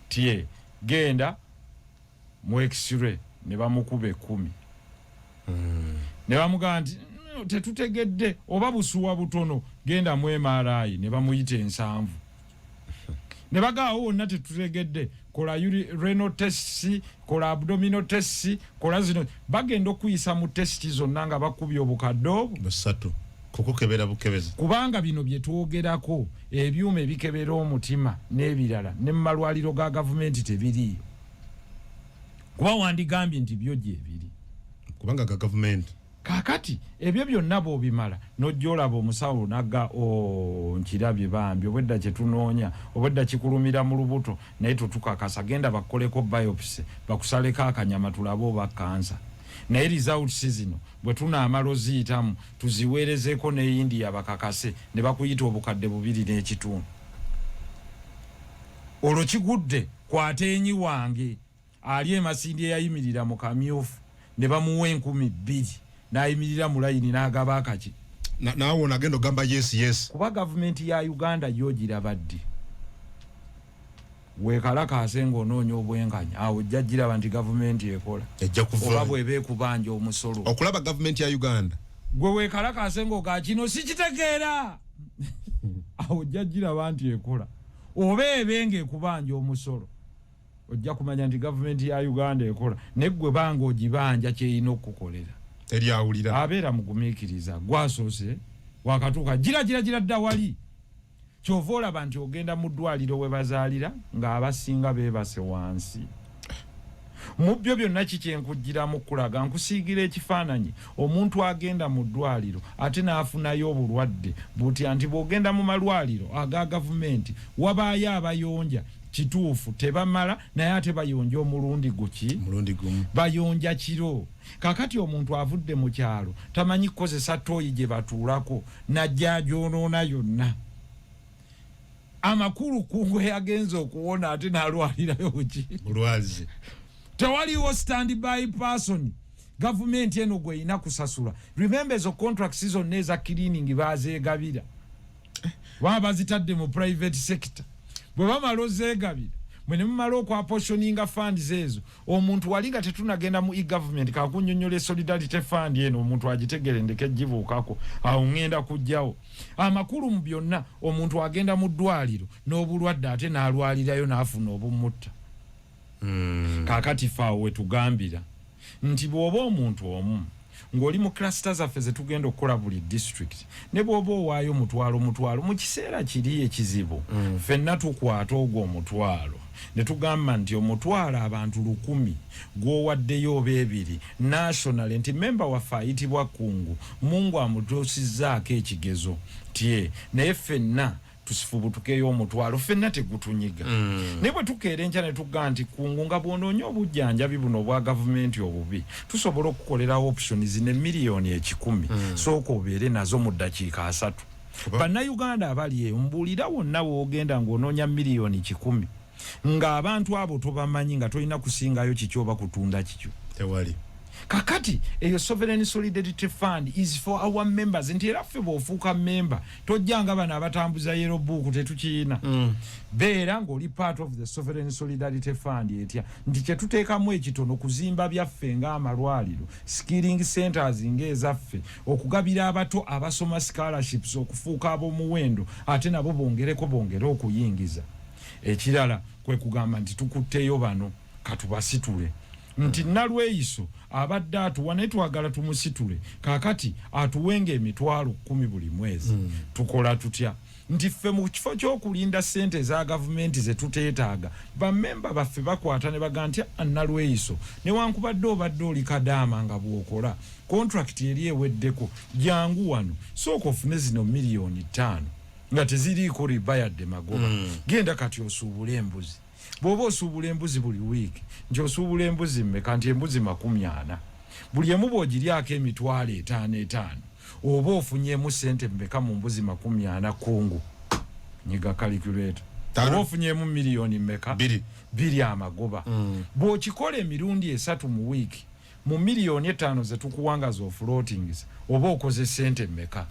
tie, genda mu x-ray." Ne bamukuba 10 ne bamugaa nti, tetutegedde oba busuwa butono, genda mu MRI." Ne bamuyita 70 ne bagaawo wonna tetutegedde, kola renal tests, kola abdominal tests, kola zino. Bagenda okuyisa mu test zonna nga bakubye obukadde obwo busatu kukukebera bukebezi. Kubanga bino bye twogerako, ebyuma ebikebera omutima n'ebirala, ne mu malwaliro ga gavumenti tebiriiyo, kuba wandigambye nti byo gyebiri. Kubanga ga gavumenti. Kaakati ebyo byonna bw'obimala n'ojja olaba omusawo nagga, "O, nkirabye bambi, obwedda kyetunoonya, obwedda kikulumira mu lubuto, naye totukakasa, genda bakukoleko biopsy, bakusaleko akanyama tulabe oba kansa. Naye results zino bwe tunaamala oziyitamu tuziweerezeko ne India bakakase." Ne bakuyita obukadde 2.5. Olwo kigudde kwatenyi wange ali emasindi eyayimirira mu kamyufu ne bamuwa 2000 n'ayimirira mu layini n'agaba akaki. Naawe onagenda ogamba yes. Kuba gavumenti ya Uganda yo giraba ddi? Weekalakaase ng'onoonya obwenkanya, awo ojja giraba nti gavumenti ekola. Ejja oba kuva bw'eba ekubanja omusolo. Okulaba gavumenti ya Uganda. Gwe weekalakaase ng'ogaa kino sikitegeera, awo ojja giraba nti ekola. Oba ebe ng'ekubanja omusolo, ojja kumanya nti gavumenti ya Uganda ekola. Naye gwe banga ogibanja kyerina okukukolera. Eryawulira. Abeera mugumiikiriza, gwasoose wakatuuka, gira gira gira dda wali. Kyova olaba nti ogenda mu ddwaliro we bazaalira ng'abasinga beebase wansi. Mu byo byonna kikyenkugiramu kulaga, nkusiigira ekifaananyi, omuntu agenda mu ddwaliro ate n'afunayo obulwadde butya, nti bw'ogenda mu malwaliro aga gavumenti wabaayo abayonja, kituufu tebamala, naye ate bayonja omulundi guki? Omulundi gumu. Bayonja kiro. Kakati omuntu avudde mu kyalo tamanyi kukozesa toilet gye batuulako, najja agyonoona yonna. Amakulu kungu yagenza okuwona ate n'alwalirayo ki? Bulwazi. Tewaliwo stand by person. Gavumenti eno gweyina kusasula. Remember, ezo contracts zonna eza cleaning bazeegabira. Baba bazitadde mu private sector. Bwe bamala ozeegabira, mwe ne mumala okwapportioninga funds ezo, omuntu wali nga tetunagenda mu e-government, kakunyonyola solidarity fund eno omuntu agitegere, ndeke gibuukako awo, ŋŋenda kujjawo amakulu mu byonna. Omuntu agenda mu ddwaliro n'obulwadde, ate n'alwalirayo n'afuna obumutta. Kaakati fe awo wetugambira nti bw'oba omuntu omu ng'oli mu cluster zaffe zetugenda okukola buli district, ne bw'oba owaayo mutwalo mutwalo mu kiseera kiri ekizibu, ffenna tukwata ogwo omutwalo ne tugamba nti omutwalo abantu 1000 gw'owaddeyo oba ebiri national, nti memba waffe ayitibwa Kungu, Mungu amutuusizzaako ekigezo tye, naye ffenna tusifubutukeyo omutwalo, ffenna tegutunyiga. Naye bwe tukeera enkya ne tugaa nti Kungu, nga bw'onoonya obujjanjabi buno obwa gavumenti obubi, tusobola okukolerawo option zino 100,000,000, sooka obeere nazo mu ddakiika 30. Bannayuganda abali eyo, mbuulira, wonna woogenda ng'onoonya 100,000,000 ng'abantu abo tobamanyi, nga tolina kusingayo kiki oba kutunda kikyo? Tewali. Kakati eyo Sovereign Solidarity Fund is for our members, nti era ffe bw'ofuuka member tojjanga bano abatambuza yellow book, tetukiina. Beera ng'oli part of the Sovereign Solidarity Fund. Etya? Nti kyetuteekamu ekitono kuzimba byaffe ng'amalwaliro, skilling centers ng'ezaffe, okugabira abato abasoma scholarships okufuuka ab'omuwendo, ate nabo bongereko, bongere okuyingiza. Ekirala kwe kugamba nti tukutteyo bano, katubasitule, nti Nalweyiso abadde atuwa, naye twagala tumusitule, kaakati atuwenga 100,000 buli mwezi. Tukola tutya? Nti ffe mu kifo ky'okulinda ssente eza gavumenti ze tuteetaaga, bammemba baffe bakwata ne baga nti Nalweyiso, newankubadde obadde oli kadaama nga bw'okola contract eri eweddeko, jangu wano, sooka ofune zino 5,000,000 nga teziriiko riba yadde magoba. Genda kati osuubule embuzi. Bw'oba osuubula embuzi buli wiiki, nti osuubula embuzi mmeka? Nti embuzi 40. Buli emu bw'ogiryako 5,000 5 oba ofunyemu sente mmeka mu mbuzi 40? Kungu, nyiga calculator. Oba ofunyemu miliyoni mmeka? Bbiri. Amagoba. Bw'okikola emirundi 3 mu wiiki, mu 5,000,000 zetukuwanga zo floatings, oba okoze sente mmeka?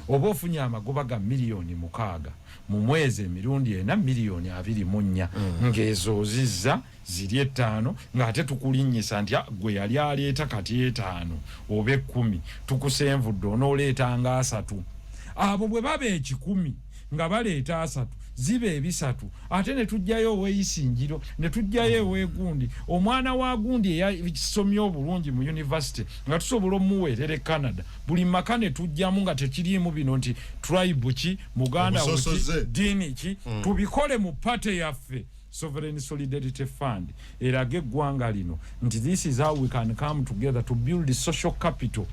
Oba ofunye amagoba ga 6,000,000 mu mwezi, emirundi 4, 24,000,000. Ng'ezo ozizza ziri 5, ng'ate tukulinnyisa nti gwe yali aleeta kati 5 oba 10, tukusenvudde, onooleetanga 3. Abo bwe baba 100 nga baleeta 3, ziba 300. Ate ne tujjayo ow'eyisinjiro, ne tujjayo eweegundi, omwana wa gundi eyasomye obulungi mu university nga tusobola omuweerera e Canada. Buli maka ne tujjamu nga tekiriimu bino nti tribe ki, muganda ki, ddiini ki. Tubikole mu party yaffe Sovereign Solidarity Fund, eraga eggwanga lino nti this is how we can come together to build social capital,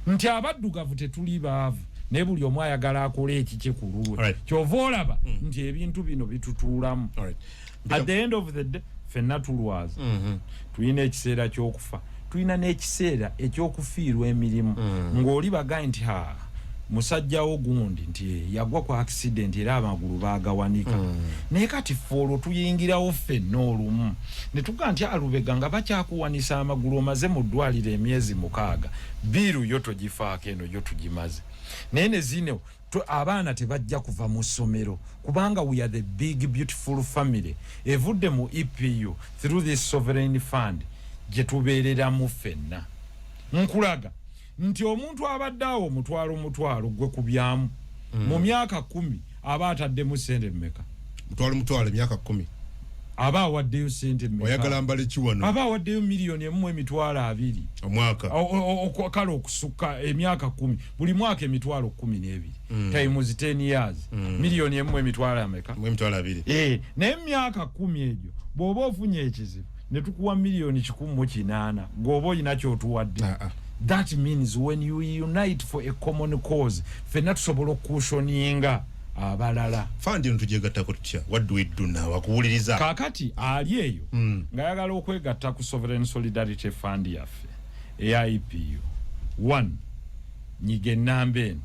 nti abaddugavu tetuli baavu, naye buli omu ayagala akole ekikye ku lulwe. Kyova olaba nti ebintu bino bitutuulamu. At the end of the day, ffenna tulwaza, tulina ekiseera ky'okufa, tulina n'ekiseera ekyokufiirwa emirimu, ng'oli bagaye nti ha, musajjawo gundi nti yagwa ku accident era amagulu baagawanika. Naye kati ffe olwo tuyingirawo ffenna olumu ne tugaa nti alubega nga bakyakuwanisa amagulu, omaze mu ddwaliro emyezi 6, bill yo togifaako, eno yo tugimaze. Naye ne zino abaana tebajja kuva mu ssomero, kubanga we are the big beautiful family evudde mu EPU through this sovereign fund gye tubeereramu ffenna. Nkulaga nti omuntu abadde awo omutwalo mutwalo gwe kubyamu, mu myaka 10 aba ataddemu sente mmeka? Mutwalo mutwalo, emyaka 10. Aba awaddeyo sente mmeka? Oyagala mbale ki wano? Aba awaddeyo 1,020,000. Omwaka. Kale okusukka emyaka 10, buli mwaka 12,000, times 10 years, 1,000,000 ameka? Mu 20,000. Eh, naye emyaka 10 egyo bw'oba ofunye ekizibu ne tukuwa 180,000,000, gweoba olina kyotuwadde. Ah, ah. That means when you unite for a common cause, ffenna tusobola okucushioninga abalala. Fund eno tugyegattako tutya? What do we do now? Akuwuliriza. Kaakati ali eyo ng'ayagala okwegatta ku Sovereign Solidarity Fund yaffe eya EPU, one, nyiga enamba eno,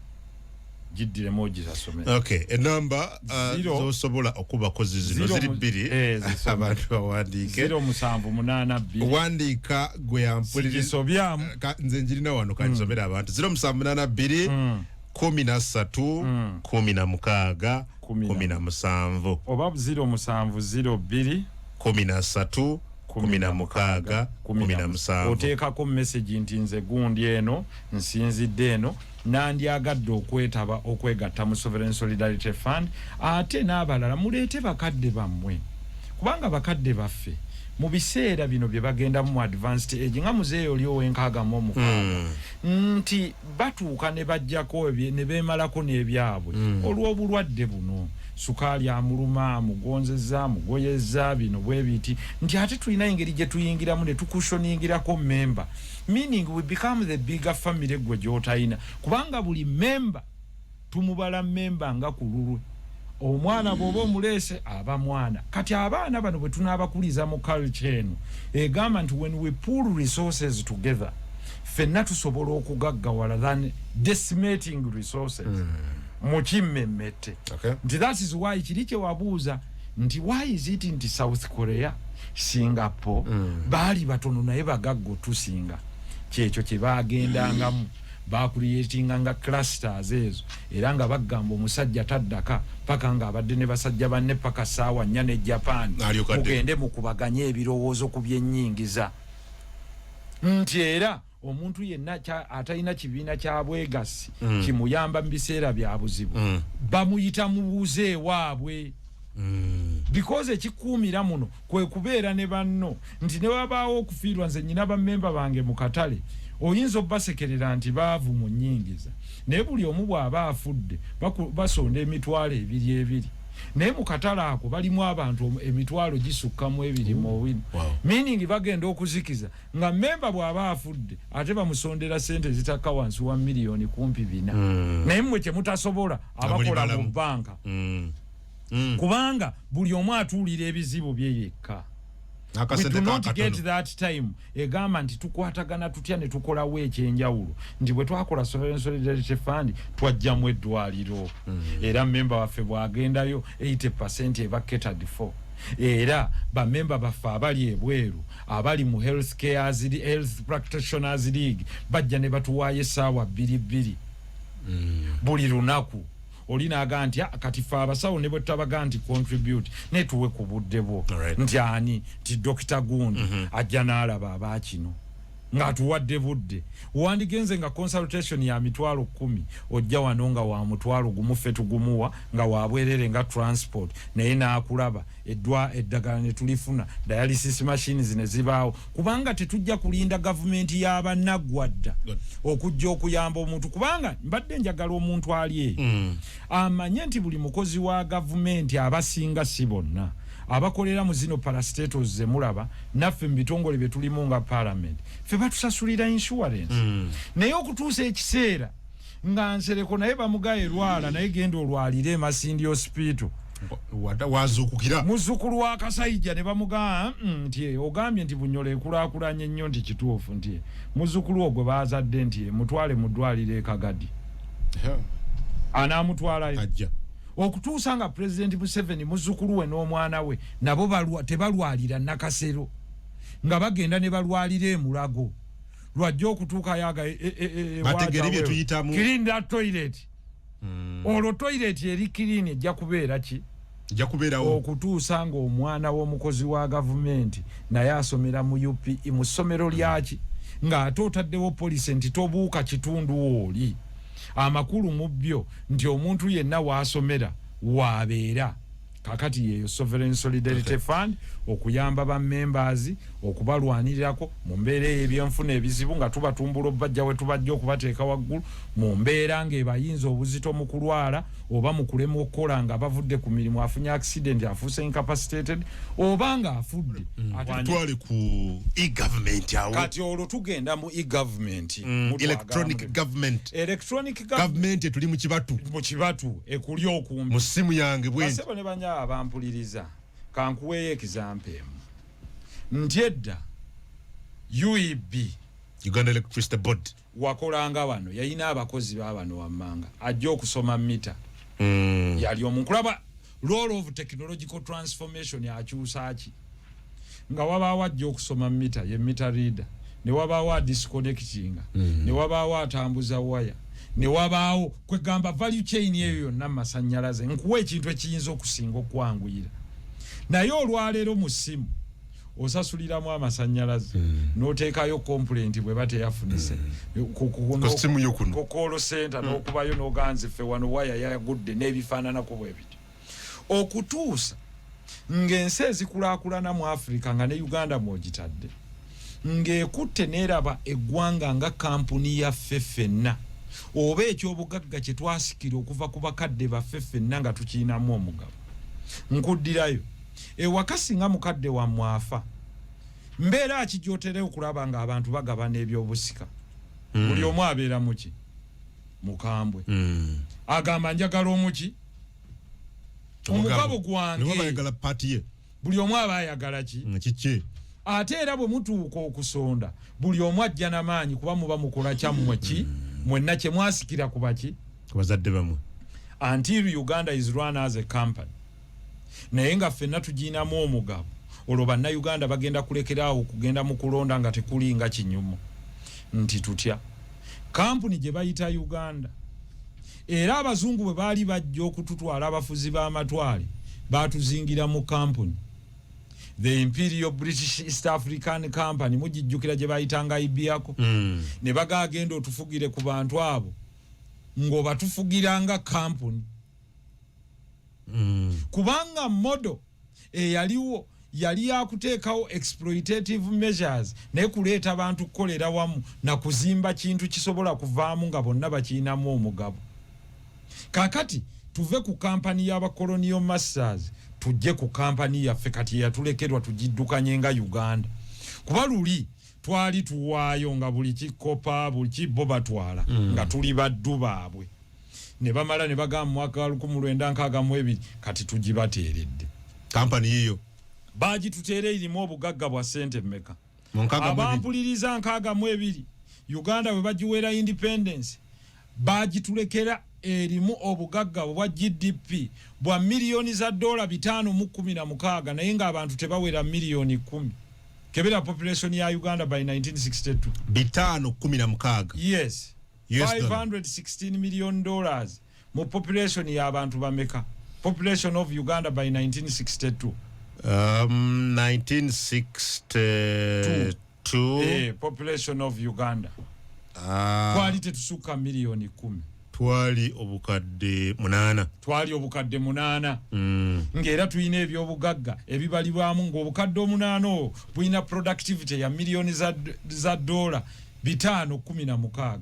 giddiremu ogisasome. Okay, enamba zosobola okubako zizino, ziri 2. Zisome. Abantu bawandiike. 0782. Wandiika gwe yampuliriza. Sigisobyamu. Nze njirina wano, kansomera abantu. 0782. 13 16 17. Oba 0702 13 16 17. Oteekako message nti nze gundi eno, nsinzidde eno, nandyagadde okwetaba, okwegatta mu Sovereign Solidarity Fund. Ate n'abalala muleete bakadde bammwe, kubanga bakadde baffe mu biseera bino bye bagendamu mu advanced age, nga muzeeyi oli ow'enkaaga mu omukaaga, nti batuuka ne bajjako ne beemalako n'ebyabwe olw'obulwadde buno. Sukaali amuluma, amugonzeza, amugoyeza, bino bwe biti, nti ate tulina engeri gye tuyingiramu ne tucushioningirako member, meaning we become the bigger family gwe gy'otalina, kubanga buli member tumubala member nga ku lulwe. Omwana bw'oba omuleese aba mwana. Kati abaana bano bwe tunaabakuliza mu culture eno egamba nti when we pool resources together, ffenna tusobola okugaggawala than decimating resources mukimmemmette. Nti that is why kiri kyewabuuza nti why is it nti South Korea, Singapore baali batono naye bagagga otusinga. Kyekyo kye bagendangamu, bacreatinganga clusters ezo, era nga bagamba omusajja taddaka paka nga abadde ne basajja banne paka saawa 4 ne Japan. N'alyoka addeka. Mugende mukubaganye ebirowoozo ku byennyingiza, nti era omuntu yenna atalina kibiina kya bwegassi kimuyamba mu biseera bya buzibu, bamuyita mubuuze ewaabwe, because ekikuumira muno kwe kubeera ne banno, nti ne wabaawo okufiirwa. Nze nyina bammemba bange mu katale, oyinza obbasekerera nti baavu mu nnyingiza, naye buli omu bw'aba afudde basonda 20,000 ebiri, naye mu katale ako balimu abantu emitwalo gisukka mu ebiri mu owini. Meaning bagenda okuzikiza nga memba bw'aba afudde ate bamusondera sente zitakka wansi wa miliyoni kumpi 4. Naye mmwe kyemutasobola muli abakola mu balamu. banka, kubanga buli omu atuulira ebizibu bye yekka. We Akasente do not get kakatono. that time egamba nti tukwatagana tutya ne tukolawo ekyenjawulo, nti bwe twakola Sovereign Solidarity Fund twajjamu eddwaliro, era memba waffe bw'agendayo 80 eba catered for. Era bamemba baffe abali ebweru, abali mu health cares, Health Practitioners League, bajja ne batuwaayo essaawa bbiri bbiri buli lunaku. Oli naga nti, "Ah, kati fe abasawo ne bwe tutabaga nti contribute, naye tuwe ku budde bwo." Nti ani, nti Dokita gundi ajja n'alaba abaakino ng'atuwadde budde. Wandigenze nga consultation ya 10,000, ojja wano nga wa 10,000 ffe tugumuwa nga wabwerere nga transport, naye n'akulaba eddwa eddagala ne tulifuna, dialysis machines ne zibaawo, kubanga tetujja kulinda gavumenti y'abannaggwadda okujja okuyamba omuntu. Kubanga mbadde njagala omuntu ali eyo amanye nti buli mukozi wa gavumenti, abasinga, si bonna, abakolera mu zino parastatals zemulaba, naffe mu bitongole bye tulimu nga parliament, ffe batusasulira insurance. Naye okutuusa ekiseera nga Nsereko naye bamugaye erwala, naye genda olwalire emasindi Hospital. Wazuukukira. Muzzukulu wa Kasayijja ne bamugaa nti ogambye nti Bunyolo ekulaakulanye nnyo, nti kituufu, nti muzzukulu ogwe baazadde nti mutwale mu ddwaliro e Kagadi, anaamutwalayo. Ajja. Okutuusa nga Pulezidenti Museveni muzzukulu we n'omwana we nabo tebalwalira Nakasero, nga bagenda ne balwalira emulago. Lwajja okutuukayo aga Bategere bye tuyitamu. Clean that toilet. Olwo toilet eri clean ejja kubeera ki? Ejja kubeerawo. Okutuusa ng'omwana w'omukozi wa gavumenti naye asomera mu UPE, mu ssomero lyaki, ng'ate otaddewo policy nti tobuuka kitundu wooli. Amakulu mu byo nti omuntu yenna waasomera waabeera. Kakati yeyo Sovereign Solidarity Fund, okuyamba ba members, okubalwanirirako mu mbeera eyo ebyenfuna ebizibu, nga tubatumbula obajja we tubajja okubateeka waggulu mu mbeera ng'ebayinza obuzito mu kulwala oba mu kulema okukola, nga bavudde ku mirimu, afunye accident, afuuse incapacitated, oba ng'afudde. Twale ku e-government awo. Kati olwo tugenda mu e-government. Electronic government. Electronic government etuli mu kibatu. Mu kibatu ekuli okumbi. Mu simu yange bwenti. Basebo ne banyaaba bampuliriza, kankuweeyo example emu, nti edda UEB, Uganda Electricity Board, wakolanga wano yalina abakozi babano wammanga ajja okusoma mita. Yali omu nkulaba role of technological transformation akyusa ki, nga wabaawo ajja okusoma mita, ye meter reader, ne wabaawo adisconnectinga, ne wabaawo atambuza waya, Ne wabaawo kwegamba value chain eyo yonna masanyalaze. Nkuwa ekintu ekiyinza okusinga okwanguyira, naye olwaleero mu ssimu osasuliramu amasanyalaze, n'oteekayo complaint bwe bateyafunise ku ku call center, n'okubayo n'oganzi ffe wano waya yagudde n'ebifaananako bwe bityo, okutuusa ng'ensi ezikulaakulana mu Africa, nga ne Uganda mwogitadde, ng'ekutte neeraba eggwanga nga kampuni yaffe ffenna oba ekyobugagga kye twasikira okuva ku bakadde baffe ffenna nga tukiinamu omugabo. Nkuddirayo ewaka, singa mukadde wammwe afa, mbeera akijootere okulaba ng'abantu bagabana ebyobusika, buli omu abeera muki mukambwe, agamba njagala omuki omugabo gwange. Bayagala part ye. Buli omu aba ayagala ki? Kiki? Ate era bwe mutuuka okusonda, buli omu ajja namaanyi, kuba muba mukola kyammwe ki mwenna kye mwasikira ku baki? Ku bazadde bamwe. Until Uganda is run as a company, naye nga ffenna tugiinamu omugabo, olwo Bannayuganda bagenda kulekeraawo okugenda mu kulonda nga tekulinga kinyumo nti tutya kampuni gye bayita Uganda. Era abazungu bwe baali bajja okututwala, abafuzi b'amatwale batuzingira mu kampuni, the Imperial British East African Company, mugijjukira gye bayitanga IBEACO. Ne bagagenda otufugire ku bantu abo ng'obatufugiranga kampuni, kubanga model eyaliwo yali yakuteekawo exploitative measures, naye kuleeta bantu kukolera wamu na kuzimba kintu kisobola kuvaamu nga bonna bakiinamu omugabo. Kakati tuve ku kampani y'abacolonial masters, tujje ku kampani yaffe kati eyatulekerwa, tugiddukanye nga Uganda, kuba luli twali tuwaayo nga buli kikopa, buli kibbo batwala, nga tuli baddu baabwe. Ne bamala ne bagamba mu mwaka wa 1962, kati tugibateeredde. Kampani yiyo. Bagituteera, erimu obugagga bwa ssente mmeka? Mu 62. Abampuliriza, 62 Uganda bwe bagiweera independence, bagitulekera erimu obugagga bwa GDP bwa miliyoni za dola 516, naye ng'abantu tebawera miliyoni 10. Kebera population ya Uganda by 1962. 516. Yes. US dollar. $516 million mu population y'abantu bameka? Population of Uganda by 1962. 1962. Population of Uganda, twali tetusukka miliyoni 10. Twali 800,000. Twali 800,000, ng'era tulina ebyobugagga ebibalibwamu ng'obukadde 800 obwo bulina productivity ya miliyoni za dola 516.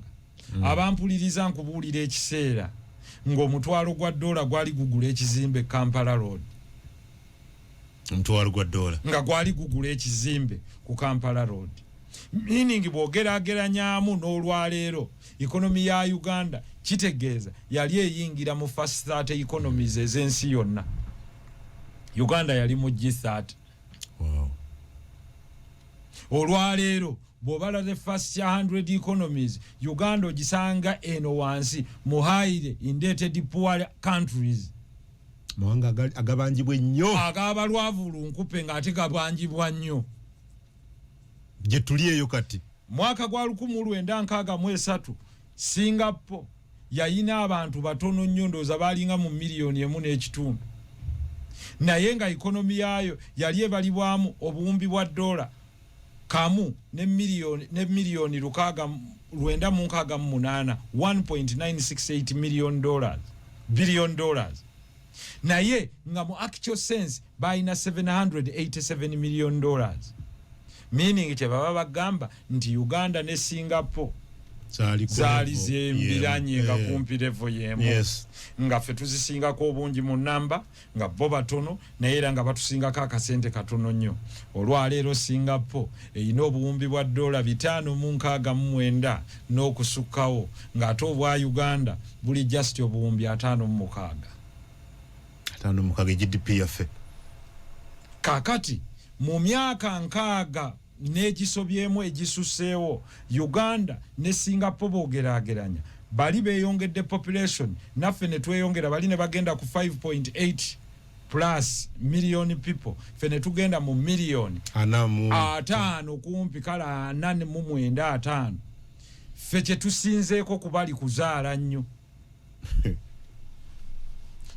Abampuliriza, nkubuulira ekiseera ng'omutwalo gwa dola gwali gugula ekizimbe Kampala Road. Omutwalo gwa dola. Nga gwali gugula ekizimbe ku Kampala Road, meaning bw'ogeraageranyamu n'olwaleero economy ya Uganda, kitegeeza yali eyingira mu first 30 economies ez'ensi yonna. Uganda yali mu G30. Olwaleero bw'obala the first 100 economies, Uganda ogisanga eno wansi mu highly indebted poor countries. Mawanga agabanjibwa ennyo. Agabalwavu lunkupe ng'ate gabanjibwa nnyo. Gye tuli eyo kati. Mwaka gwa 1963, Singapore yayina abantu batono nnyo, ndowooza baalinga mu miliyoni 1.5, naye nga economy yaayo yali ebalibwamu obuwumbi bwa dola 1 ne miliyoni 698, $1.968 million billion dollars, naye nga mu actual sense balina $787 million, meaning kyebaba bagamba nti Uganda ne Singapore zaali ku zaali level zembiranye yemu. Nga kumpi level yemu, nga ffe tuzisingako obungi mu namba, nga bo batono, naye era nga batusingako akasente katono nnyo. Olwaleero Singapore erina obuwumbi bwa dola 569 n'okusukkawo, ng'ate obwa Uganda buli just obuwumbi 56. 56, GDP yaffe. Kakati mu myaka 60 n'egisobyemu egisuseewo, Uganda ne Singapore boogeraageranya, bali beeyongedde population, naffe ne tweyongera. Bali ne bagenda ku 5.8 plus million people, ffe ne tugenda mu miliyoni 40 50 kumpi, kale 49, 50. Ffe kyetusinzeeko kubali kuzaala nnyo,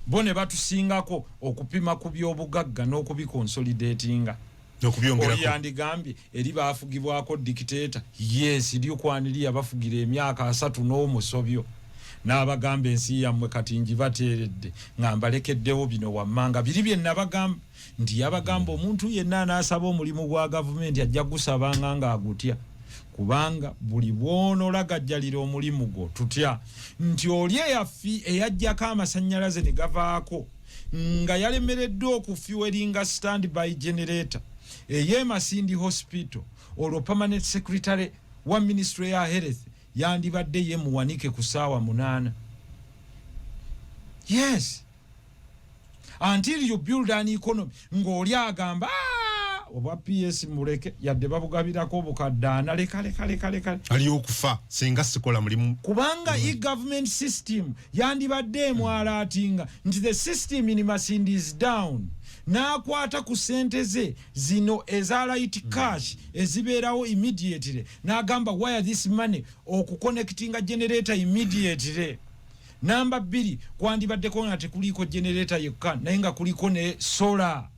bo ne batusingako okupima ku byobugagga n'okubiconsolidatinga. N'okubyongerako. Oli yandigambye eri baafugibwako dictator. Yes, Lee Kuan Yew yabafugira emyaka 30 n'omusobyo, n'abagamba, "Ensi yammwe kati ngibateeredde nga mbalekeddewo bino wammanga biri bye nabagamba." Nti yabagamba, omuntu yenna anaasaba omulimu gwa gavumenti ajja gusabanga ng'agutya, kubanga buli bw'onoolagajjalira omulimu gwo. Tutya nti oli eyafi eyajjako amasannyalaze ne gavaako nga yalemereddwa okufuelinga standby generator ey'emasindi Hospital, olwo permanent secretary wa ministry ya health yandibadde ye muwanike ku ssaawa 8. Yes, until you build an economy, ng'oli agamba, "Ah, obwa PS muleke, yadde babugabirako obukadde 40, leka leka leka leka." Ali okufa singa sikola mulimu. Kubanga e-government system yandibadde emwalertinga nti the system in Masindi is down, n'akwata ku sente ze zino eza light cash ezibeerawo immediately, n'agamba, "Wire this money okuconnectinga generator immediately." Namba 2, kwandibaddeko nga tekuliiko generator yekka, naye nga kuliko ne solar,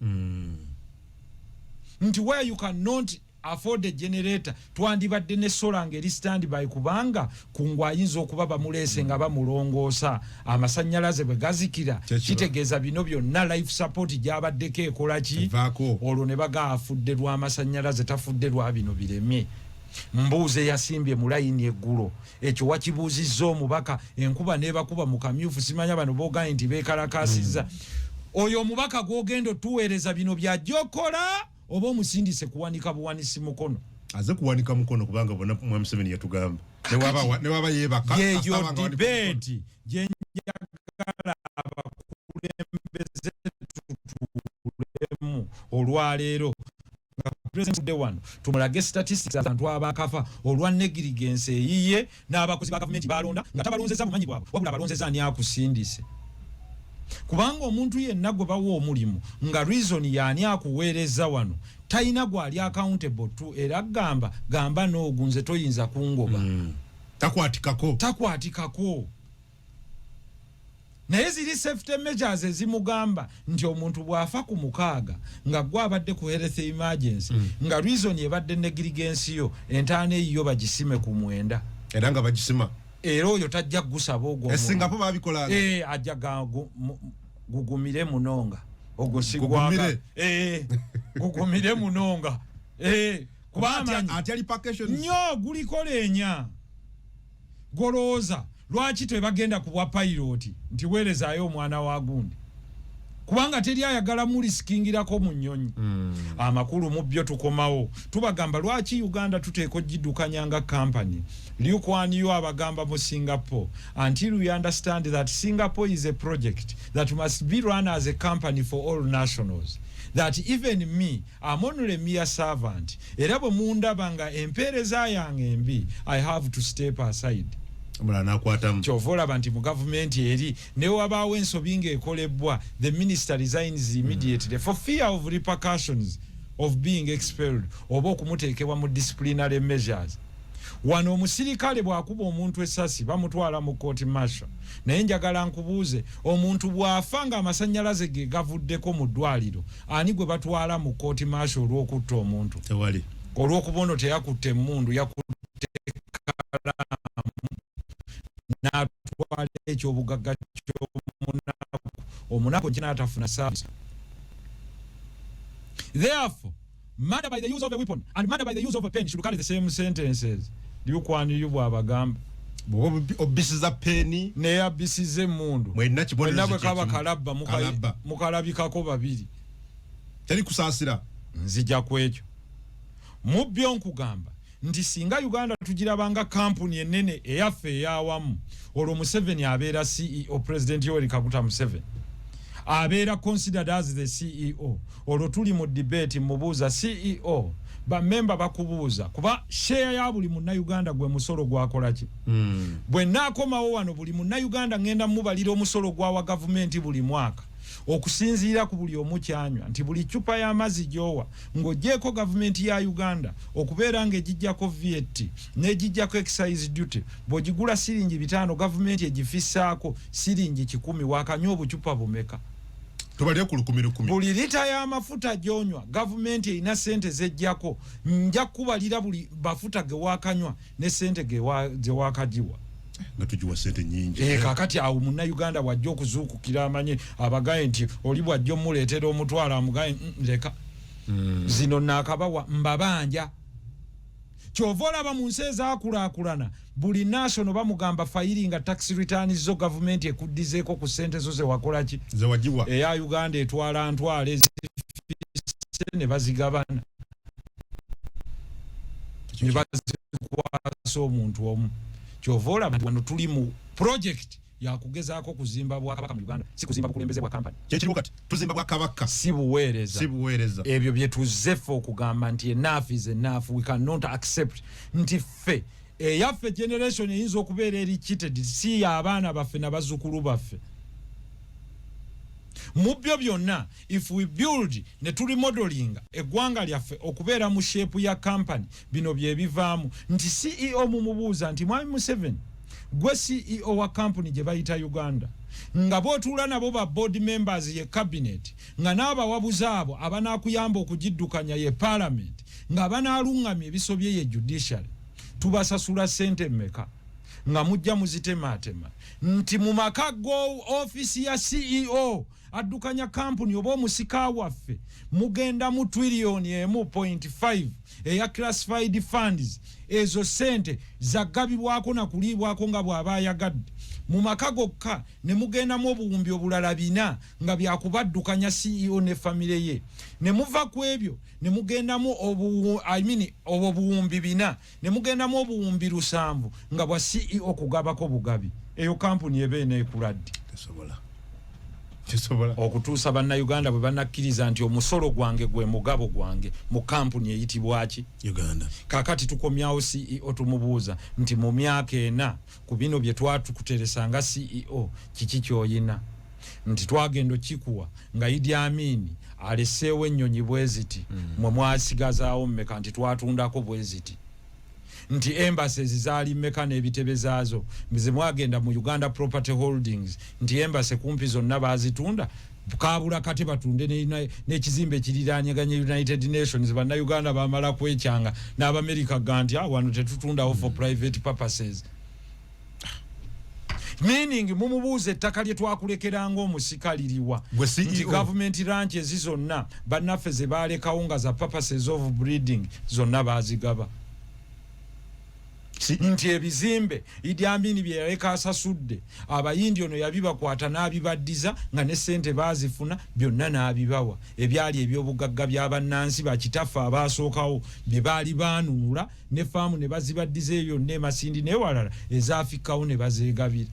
nti where you cannot afford a generator, twandibadde ne solar ng'eri standby, kubanga kungu ayinza okuba bamuleese nga bamulongoosa, amasannyalaze bwe gazikira, Kyekiba. kitegeeza bino byonna life support gyabaddeko ekola ki? Evaako. Olwo ne baga afudde lw'amasannyalaze, tafudde lwa bino biremye. Mbuuza eyasimbye mu layini eggulo, ekyo wakibuuzizza omubaka? Enkuba nebakuba mu kamyufu, simanya bano booganye nti beekalakasizza. Oyo omubaka gw'ogenda otuweereza bino byajja okola, oba omusindise kuwanika buwanisi mukono? Aze kuwanika mukono, kubanga bonna mwami Museveni yatugamba newaba yeebaka, yeyo asaba nga awanika. Debate gyenjagala abakulembeze tutuulemu olwaleero nga president wano tumulage statistics, abantu abakafa olwa negligence eyiye n'abakozi ba gavumenti balonda nga tabalonzeza bumanyi bwabwe, wabula abalonzeza ani akusindise. Kubanga omuntu yenna gwe bawa omulimu nga reason yaani akuweereza wano, talina gwali accountable to, era gamba gamba n'ogu nze toyinza kungoba. Takwatikako. Takwatikako. Naye ziri safety measures ezimugamba nti omuntu bw'afa ku 6 nga gwe abadde ku health emergency, nga reason ebadde negligence yo, entaana eyiyo bagisime ku 9. Era nga bagisima. Era oyo tajja kugusaba ogwo. Esingapore babikolanga. Eh, ajja gugumire munonga ogwo sigwaga. Gugumire. Eh, gugumire munonga. Eh, kuba amanyi atya repercussions. Nnyo gulikola enya. Golowooza lwaki tebagenda ku bwa pilot nti weerezaayo omwana wa gundi? Kubanga teri ayagala mulisikingirako mu nnyonyi. Amakulu mu byo tukomawo tubagamba lwaki Uganda tuteeka ogiddukanya nga company. Lee Kuan Yew abagamba mu Singapore, until we understand that Singapore is a project that must be run as a company for all nationals, that even me am only mere servant, era bwe mundaba nga empeereza yange embi, I have to step aside. Omulala nakwatamu. Kyova olaba nti mu gavumenti eri newabaawo ensobi ng'ekolebwa, the minister resigns immediately for fear of repercussions of being expelled oba okumuteekebwa mu disciplinary measures. Wano omusirikale bw'akuba omuntu essasi bamutwala mu court martial, naye njagala nkubuuze, omuntu bw'afa nga amasannyalaze ge gavuddeko mu ddwaliro, ani gwe batwala mu court martial olw'okutta omuntu? Tewali. Olw'okuba ono teyakutte emmundu, yakutte kalaamu n'atwala ekyobugagga ky'omunaku, omunaku kinaatafuna service. Therefore, murder by the use of a weapon and murder by the use of a pen should carry the same sentences. Lee Kuan Yew bw'abagamba. Bw'oba obbisiza peeni naye abbisiza emmundu, mwenna kibonerezo mwenna bwe kaba kyekimu. kalabba Kalabba. Mukalabikako babiri. Teri kusaasira. Nzija ku ekyo. Mu byo nkugamba nti singa Uganda tugirabanga kampuni enene eyaffe eyawamu, olwo Museveni abeera CEO, President Yoweri Kaguta Museveni abeera considered as the CEO. Olwo tuli mu debate, mubuuza CEO, bamemba bakubuuza, kuba share ya buli Munnayuganda gwe musolo gwakola ki? Bwe naakomawo wano, buli Munnayuganda ŋŋenda mubalira omusolo gwawa gavumenti buli mwaka. Okusinziira ku buli omu kyanywa, nti buli cupa y'amazzi gy'owa, ng'oggyeko gavumenti ya Uganda okubeera ng'egijjako VAT n'egijjako excise duty, bw'ogigula siringi 5, gavumenti egifissaako siringi 100. Wakanywa obucupa bumeka? Tubalye ku 1,000 1,000. Buli lita y'amafuta gy'onywa, gavumenti erina sente zejjako. Nja kubalira buli mafuta ge wakanywa ne sente ze wakagiwa. Nga tugiwa sente nyingi. Kakati awo Munnayuganda bw'ajja okuzuukukira, amanye abagaye nti oli bw'ajja omuleetera omutwalo, amugaye, leka zino naakabawa, mbabanja." Kyova olaba mu nsi ezaakulaakulana, buli national bamugamba, "Filinga tax return zo, gavumenti ekuddizeeko ku sente zo zewakolaki." Zewagiwa. Eya Uganda etwala ntwala ezifise ne bazigabana ne bazikwasa omuntu omu. Kyova olaba wano tuli mu project yakugezaako kuzimba bwakabaka mu Uganda, si kuzimba bukulembeze bwa kampani. Kyekiriwo kati, tuzimba bwakabaka. Si buweereza. Si buweereza. Ebyo bye tuzze ffe okugamba nti enough is enough. We cannot accept nti ffe eyaffe generation eyinza okubeera eri cheated, si y'abaana baffe nabazzukulu baffe. Mu byo byonna, if we build ne tuli modelinga eggwanga lyaffe okubeera mu shape ya company, bino bye bivaamu nti CEO mumubuuza nti, "Mwami Museveni, gwe CEO wa company gye bayita Uganda, nga bootuula nabo ba board members ye cabinet, nga n'abawabuzi abo abanaakuyamba okugiddukanya ye parliament, nga banaaluŋŋamya ebisobye ye judiciary, tubasasula ssente mmeka nga mujja muzitemaatema?" Nti mu maka go ofiisi ya CEO addukanya kampuni oba omusika waffe mugenda mu triliyoni 1.5 eya classified funds. Ezo sente zagabibwako na kuliibwako nga bw'aba ayagadde. Mu maka gokka ne mugendamu obuwumbi obulala 400 nga byakubaddukanya CEO ne famire ye. Ne muva ku ebyo ne mugendamu I mean, obwo buwumbi 400, ne mugendamu obuwumbi 700 nga bwa CEO kugabako bugabi. Eyo kampuni eba eneekula ddi? Tesobola, tesobola. Okutuusa Bannayuganda bwe banakkiriza nti omusolo gwange gwe mugabo gwange mu kampuni eyitibwaki? Uganda. Kakati tukomyawo CEO, tumubuuza nti, "Mu myaka 4, ku bino bye twatukuteresa nga CEO, kiki kyoyina?" Nti, "Twagenda okikuwa nga Idi Amin aleseewo ennyonyi bwe ziti. Mwe mwasigazaawo mmeka?" Nti, "Twatundako bwe ziti." Nti, "Embassies zaali mmeka n'ebitebe zaazo zemwagenda mu Uganda Property Holdings?" Nti, "Embassy kumpi zonna bazitunda, kabula kati batunde n'ekizimbe ekiriranyeganye United Nations." Bannayuganda bamala kwekyanga n'Abamerika ga nti, "Ah, wano tetutundawo for private purposes." Meaning mumubuuza, "Ettaka lye twakulekeranga omusika liriwa?" Gwe CEO. Nti, "Government ranches zonna bannaffe ze balekawo nga za purposes of breeding zonna bazigaba." Nti, "Ebizimbe Idi Amin bye yaleka asasudde Abayindi, ono yabibakwata n'abibaddiza nga ne sente baazifuna, byonna n'abibawa." Ebyali ebyobugagga by'abannansi bakitaffe abaasookawo bye baali baanunula ne faamu ne bazibaddiza eyo yonna emasindi newalala ezafikkawo ne bazeegabira.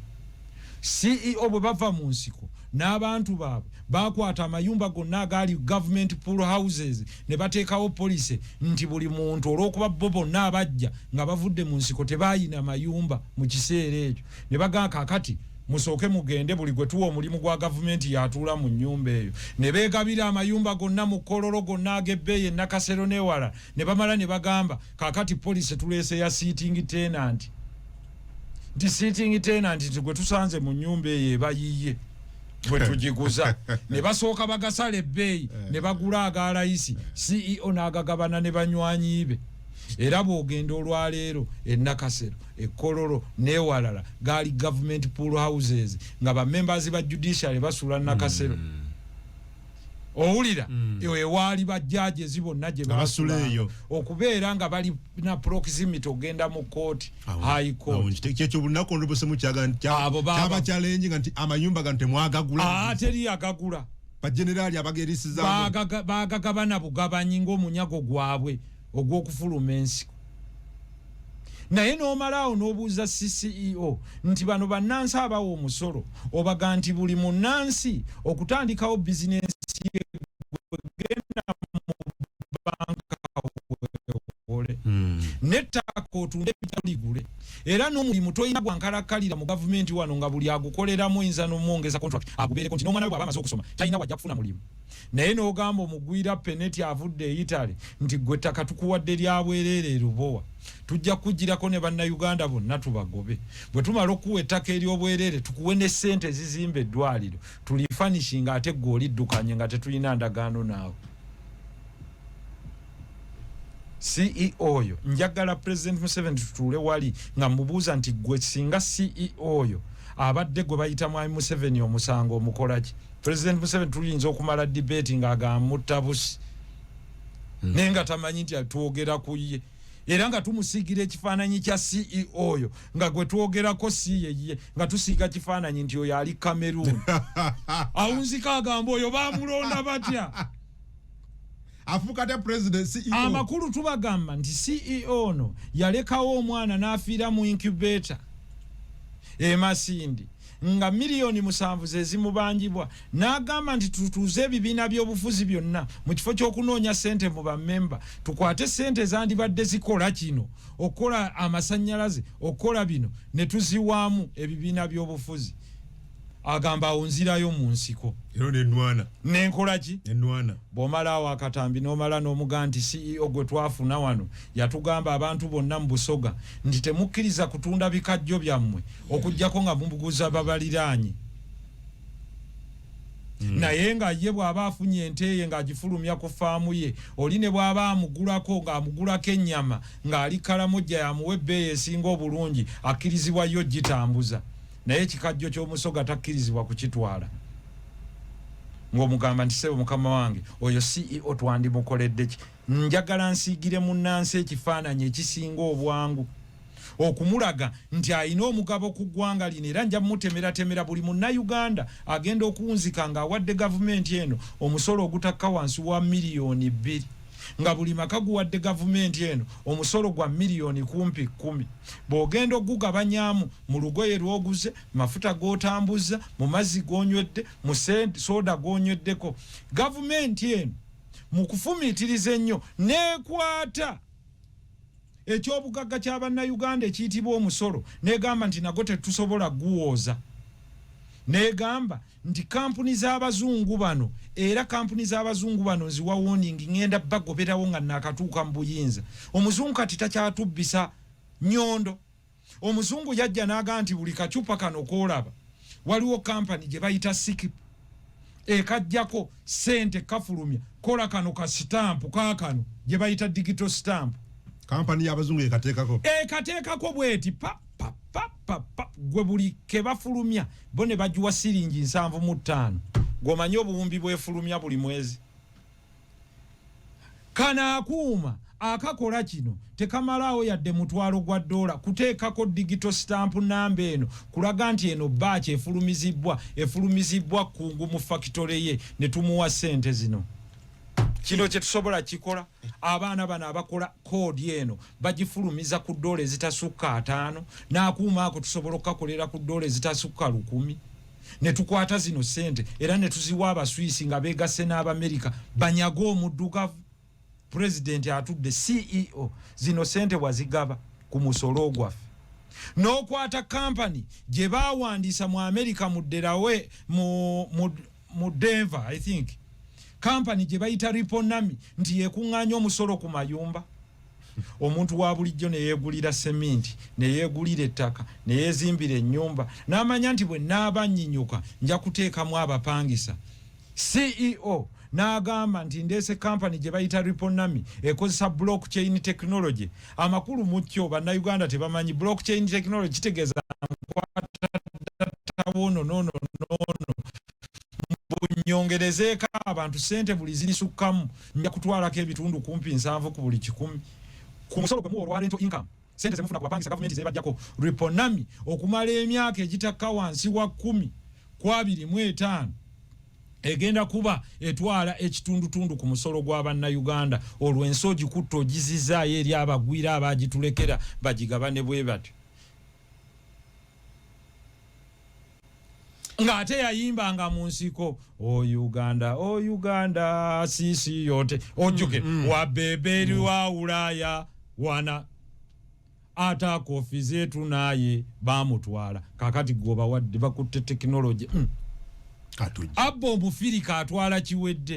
CEO bwe bava mu nsiko n'abantu baabwe, bakwata amayumba gonna agaali government pool houses ne bateekawo policy nti buli muntu, olw'okuba bo bonna abajja nga bavudde mu nsiko tebayina mayumba mu kiseera ekyo, ne bagamba, "Kakati musooke mugende, buli gwe tuwa omulimu gwa gavumenti yatuula mu nnyumba eyo." Ne beegabira amayumba gonna mu Kololo gonna ag'ebbeeyi, enakasero newala. Ne bamala ne bagamba, "Kakati policy tuleese ya sitting tenant," nti sitting tenant nti gwe tusanze mu nnyumba eyo eba yiye bwe tugiguza. Ne basooka bagasala ebbeeyi ne bagula agalayisi, CEO n'agagabana ne banywanyi be. Era bw'ogenda olwaleero enakasero, ekololo newalala gaali government pool houses, nga bamembers ba judiciary basula Nakasero. Owulira? Ewaali bajjaji bonna gye Nga basula basulanga. Eyo. Okubeera nga balina proximity ogenda mu kooti, high court. Kyekyo bulunaku olubusemu. Abo Kyaba challenge nga nti amayumba gano temwagagula. Aa, teri agagula. Bagenerali abagerisiza. Bagagabana bugabanyi ng'omunyago gwabwe ogw'okufuluma ensiko. Naye n'omalaawo n'obuuza CEO nti, "Bano bannansi abawa omusolo, obaga nti buli munnansi okutandikawo bizinensi ye genda mu banka weewole, n'ettaka Otunde ligule, era n'omulimu toyina gwankalakkalira mu gavumenti wano, nga buli agukoleramu oyinza n'omwongeza contract agubeereko, nti n'omwana we bw'aba amaze okusoma talina wajja kufuna mulimu. Naye n'ogamba omugwira Peneti avudde e Italy nti gwe ettaka tukuwadde lya bwereere erubowa, tujja kugirako ne Bannayuganda bonna tubagobe. Bwe tumala okuwa ettaka ery'obwereere, tukuwe ne ssente ezizimba eddwaliro, tulifanishinga, ate gwe oliddukanye nga tetulina ndagaano naawe. CEO oyo njagala President Museveni tutuule wali nga mubuuza nti gwe singa CEO oyo abadde gwe bayita Mwami Museveni, omusango omukolaki? President Museveni tuyinza okumala debate ng'agamutta busi, naye nga tamanyi nti twogera ku ye, era nga tumusiigira ekifaananyi kya CEO oyo nga gwe twogerako si yeye, nga tusiiga kifaananyi nti oyo ali Cameroon. Awunzika agamba, oyo bamulonda batya? Afuuka atya president CEO? Amakulu tubagamba nti CEO ono yalekawo omwana n'afiira mu incubator emasindi nga 7 millioni ze zimubanjibwa, n'agamba nti tutuuze ebibiina by'obufuzi byonna, mu kifo ky'okunoonya ssente mu bammemba, tukwate ssente ezandibadde zikola kino, okukola amasannyalaze, okukola bino, ne tuziwaamu ebibiina by'obufuzi. Agamba awo nzirayo mu nsiko. Era nenwana. Nenkola ki? Nenwana. Bw'omala awo akatambi n'omala n'omugaa nti CEO gwe twafuna wano yatugamba abantu bonna mu Busoga nti temukkiriza kutunda bikajjo byammwe okugjako nga mubuguza babaliraanye. Naye nga ye bw'aba afunye ente ye ng'agifulumya ku faamu ye, oli ne bw'aba amugulako ng'amugulako ennyama ng'ali Kalamojja, yamuwa ebbeeyi esinga obulungi, akkirizibwa yo gitambuza, naye ekikajjo ky'Omusoga takkirizibwa kukitwala. Ng'omugamba nti sebo mukama wange, oyo CEO twandimukoledde ki? Njagala nsiigire munnansi ekifaananyi ekisinga obwangu okumulaga nti ayina omugabo ku ggwanga lino, era nja mutemeratemera buli Munnayuganda agenda okuwunzika ng'awadde gavumenti eno omusolo ogutakka wansi wa 2 miliyoni, nga buli maka guwadde gavumenti eno omusolo gwa 10 kumpi miliyoni. Bw'ogenda ogugabanyamu mu lugoye lw'oguze, mafuta g'otambuza, mu mazzi g'onywedde, mu soda g'onyweddeko, gavumenti eno mu kufumiitiriza ennyo neekwata ekyobugagga ky'Abannayuganda ekiyitibwa omusolo, negamba nti nago tetusobola guwooza, negamba nti kampuni z'abazungu bano, era kampuni z'abazungu bano nziwa warning, ŋŋenda bagoberawo nga nakatuuka mu buyinza. Omuzungu kati takyatubbisa nyondo. Omuzungu yajja n'agaa nti buli kacupa kano koolaba waliwo kampani gye bayita Sikip ekajjako sente kafulumya, kola kano ka sitampu kaakano gye bayita digital stamp. Kampani y'abazungu ekateekako. Ekateekako bweti pa pa pa pa pa. Gwe buli kebafulumya bo ne bagiwa siringi 75. Gw'omanyi obuwumbi bwefulumya buli mwezi, kano akuuma akakola kino tekamalaawo yadde $1,000 kuteekako digital stamp namba eno kulaga nti eno baaki efulumizibbwa kungu mu fakitole ye, ne tumuwa sente zino. Kino kyetusobola kikola. Abaana bano abakola koodi eno bagifulumiza ku dola ezitasukka 50, n'akuuma ako tusobola okukakolera ku dola ezitasukka 1,000, ne tukwata zino sente era ne tuziwa Abaswisi nga begasse n'Abamerika banyage omuddugavu. Pulezidenti atudde, CEO zino sente wazigaba ku musolo gwaffe, n'okwata kampani gye bawandiisa mu America, mu Delaware, mu Denver I think, kampani gye bayita Riponami nti yekuŋŋaanya omusolo ku mayumba. Omuntu wa bulijjo neyeegulira seminti, neyeegulira ettaka, neyeezimbira ennyumba, n'amanya nti bwe naaba nnyinyuka nja kuteekamu abapangisa. CEO n'agamba nti ndeese kampani gye bayita Riponami ekozesa blockchain technology. Amakulu mu kyo Bannayuganda tebamanyi blockchain technology kitegeeza nkwatatawono nono nono bunyongerezeeko abantu sente buli zirisukkamu, nja kutwalako ebitundu kumpi 70 ku buli 100 ku musolo gwe muwa olwa rental income, sente zemufuna ku bapangisa gavumenti zebajjako. Riponami okumala emyaka egitakka wansi wa 10 ku 25 egenda kuba etwala ekitundutundu ku musolo gwa Bannayuganda. Olwo ensi ogikutta ogizizaayo eri abagwira abagitulekera bagigabane bwe batyo, ng'ate yayimbanga mu nsiko, "O Uganda, o Uganda, sisi yote," ojjuke wabeberi wa Ulaya wana. Ate kofi zetu naye bamutwala. Kakati gwobawadde bakutte tekinologi. Katujje. Abba omufirika atwala kiwedde.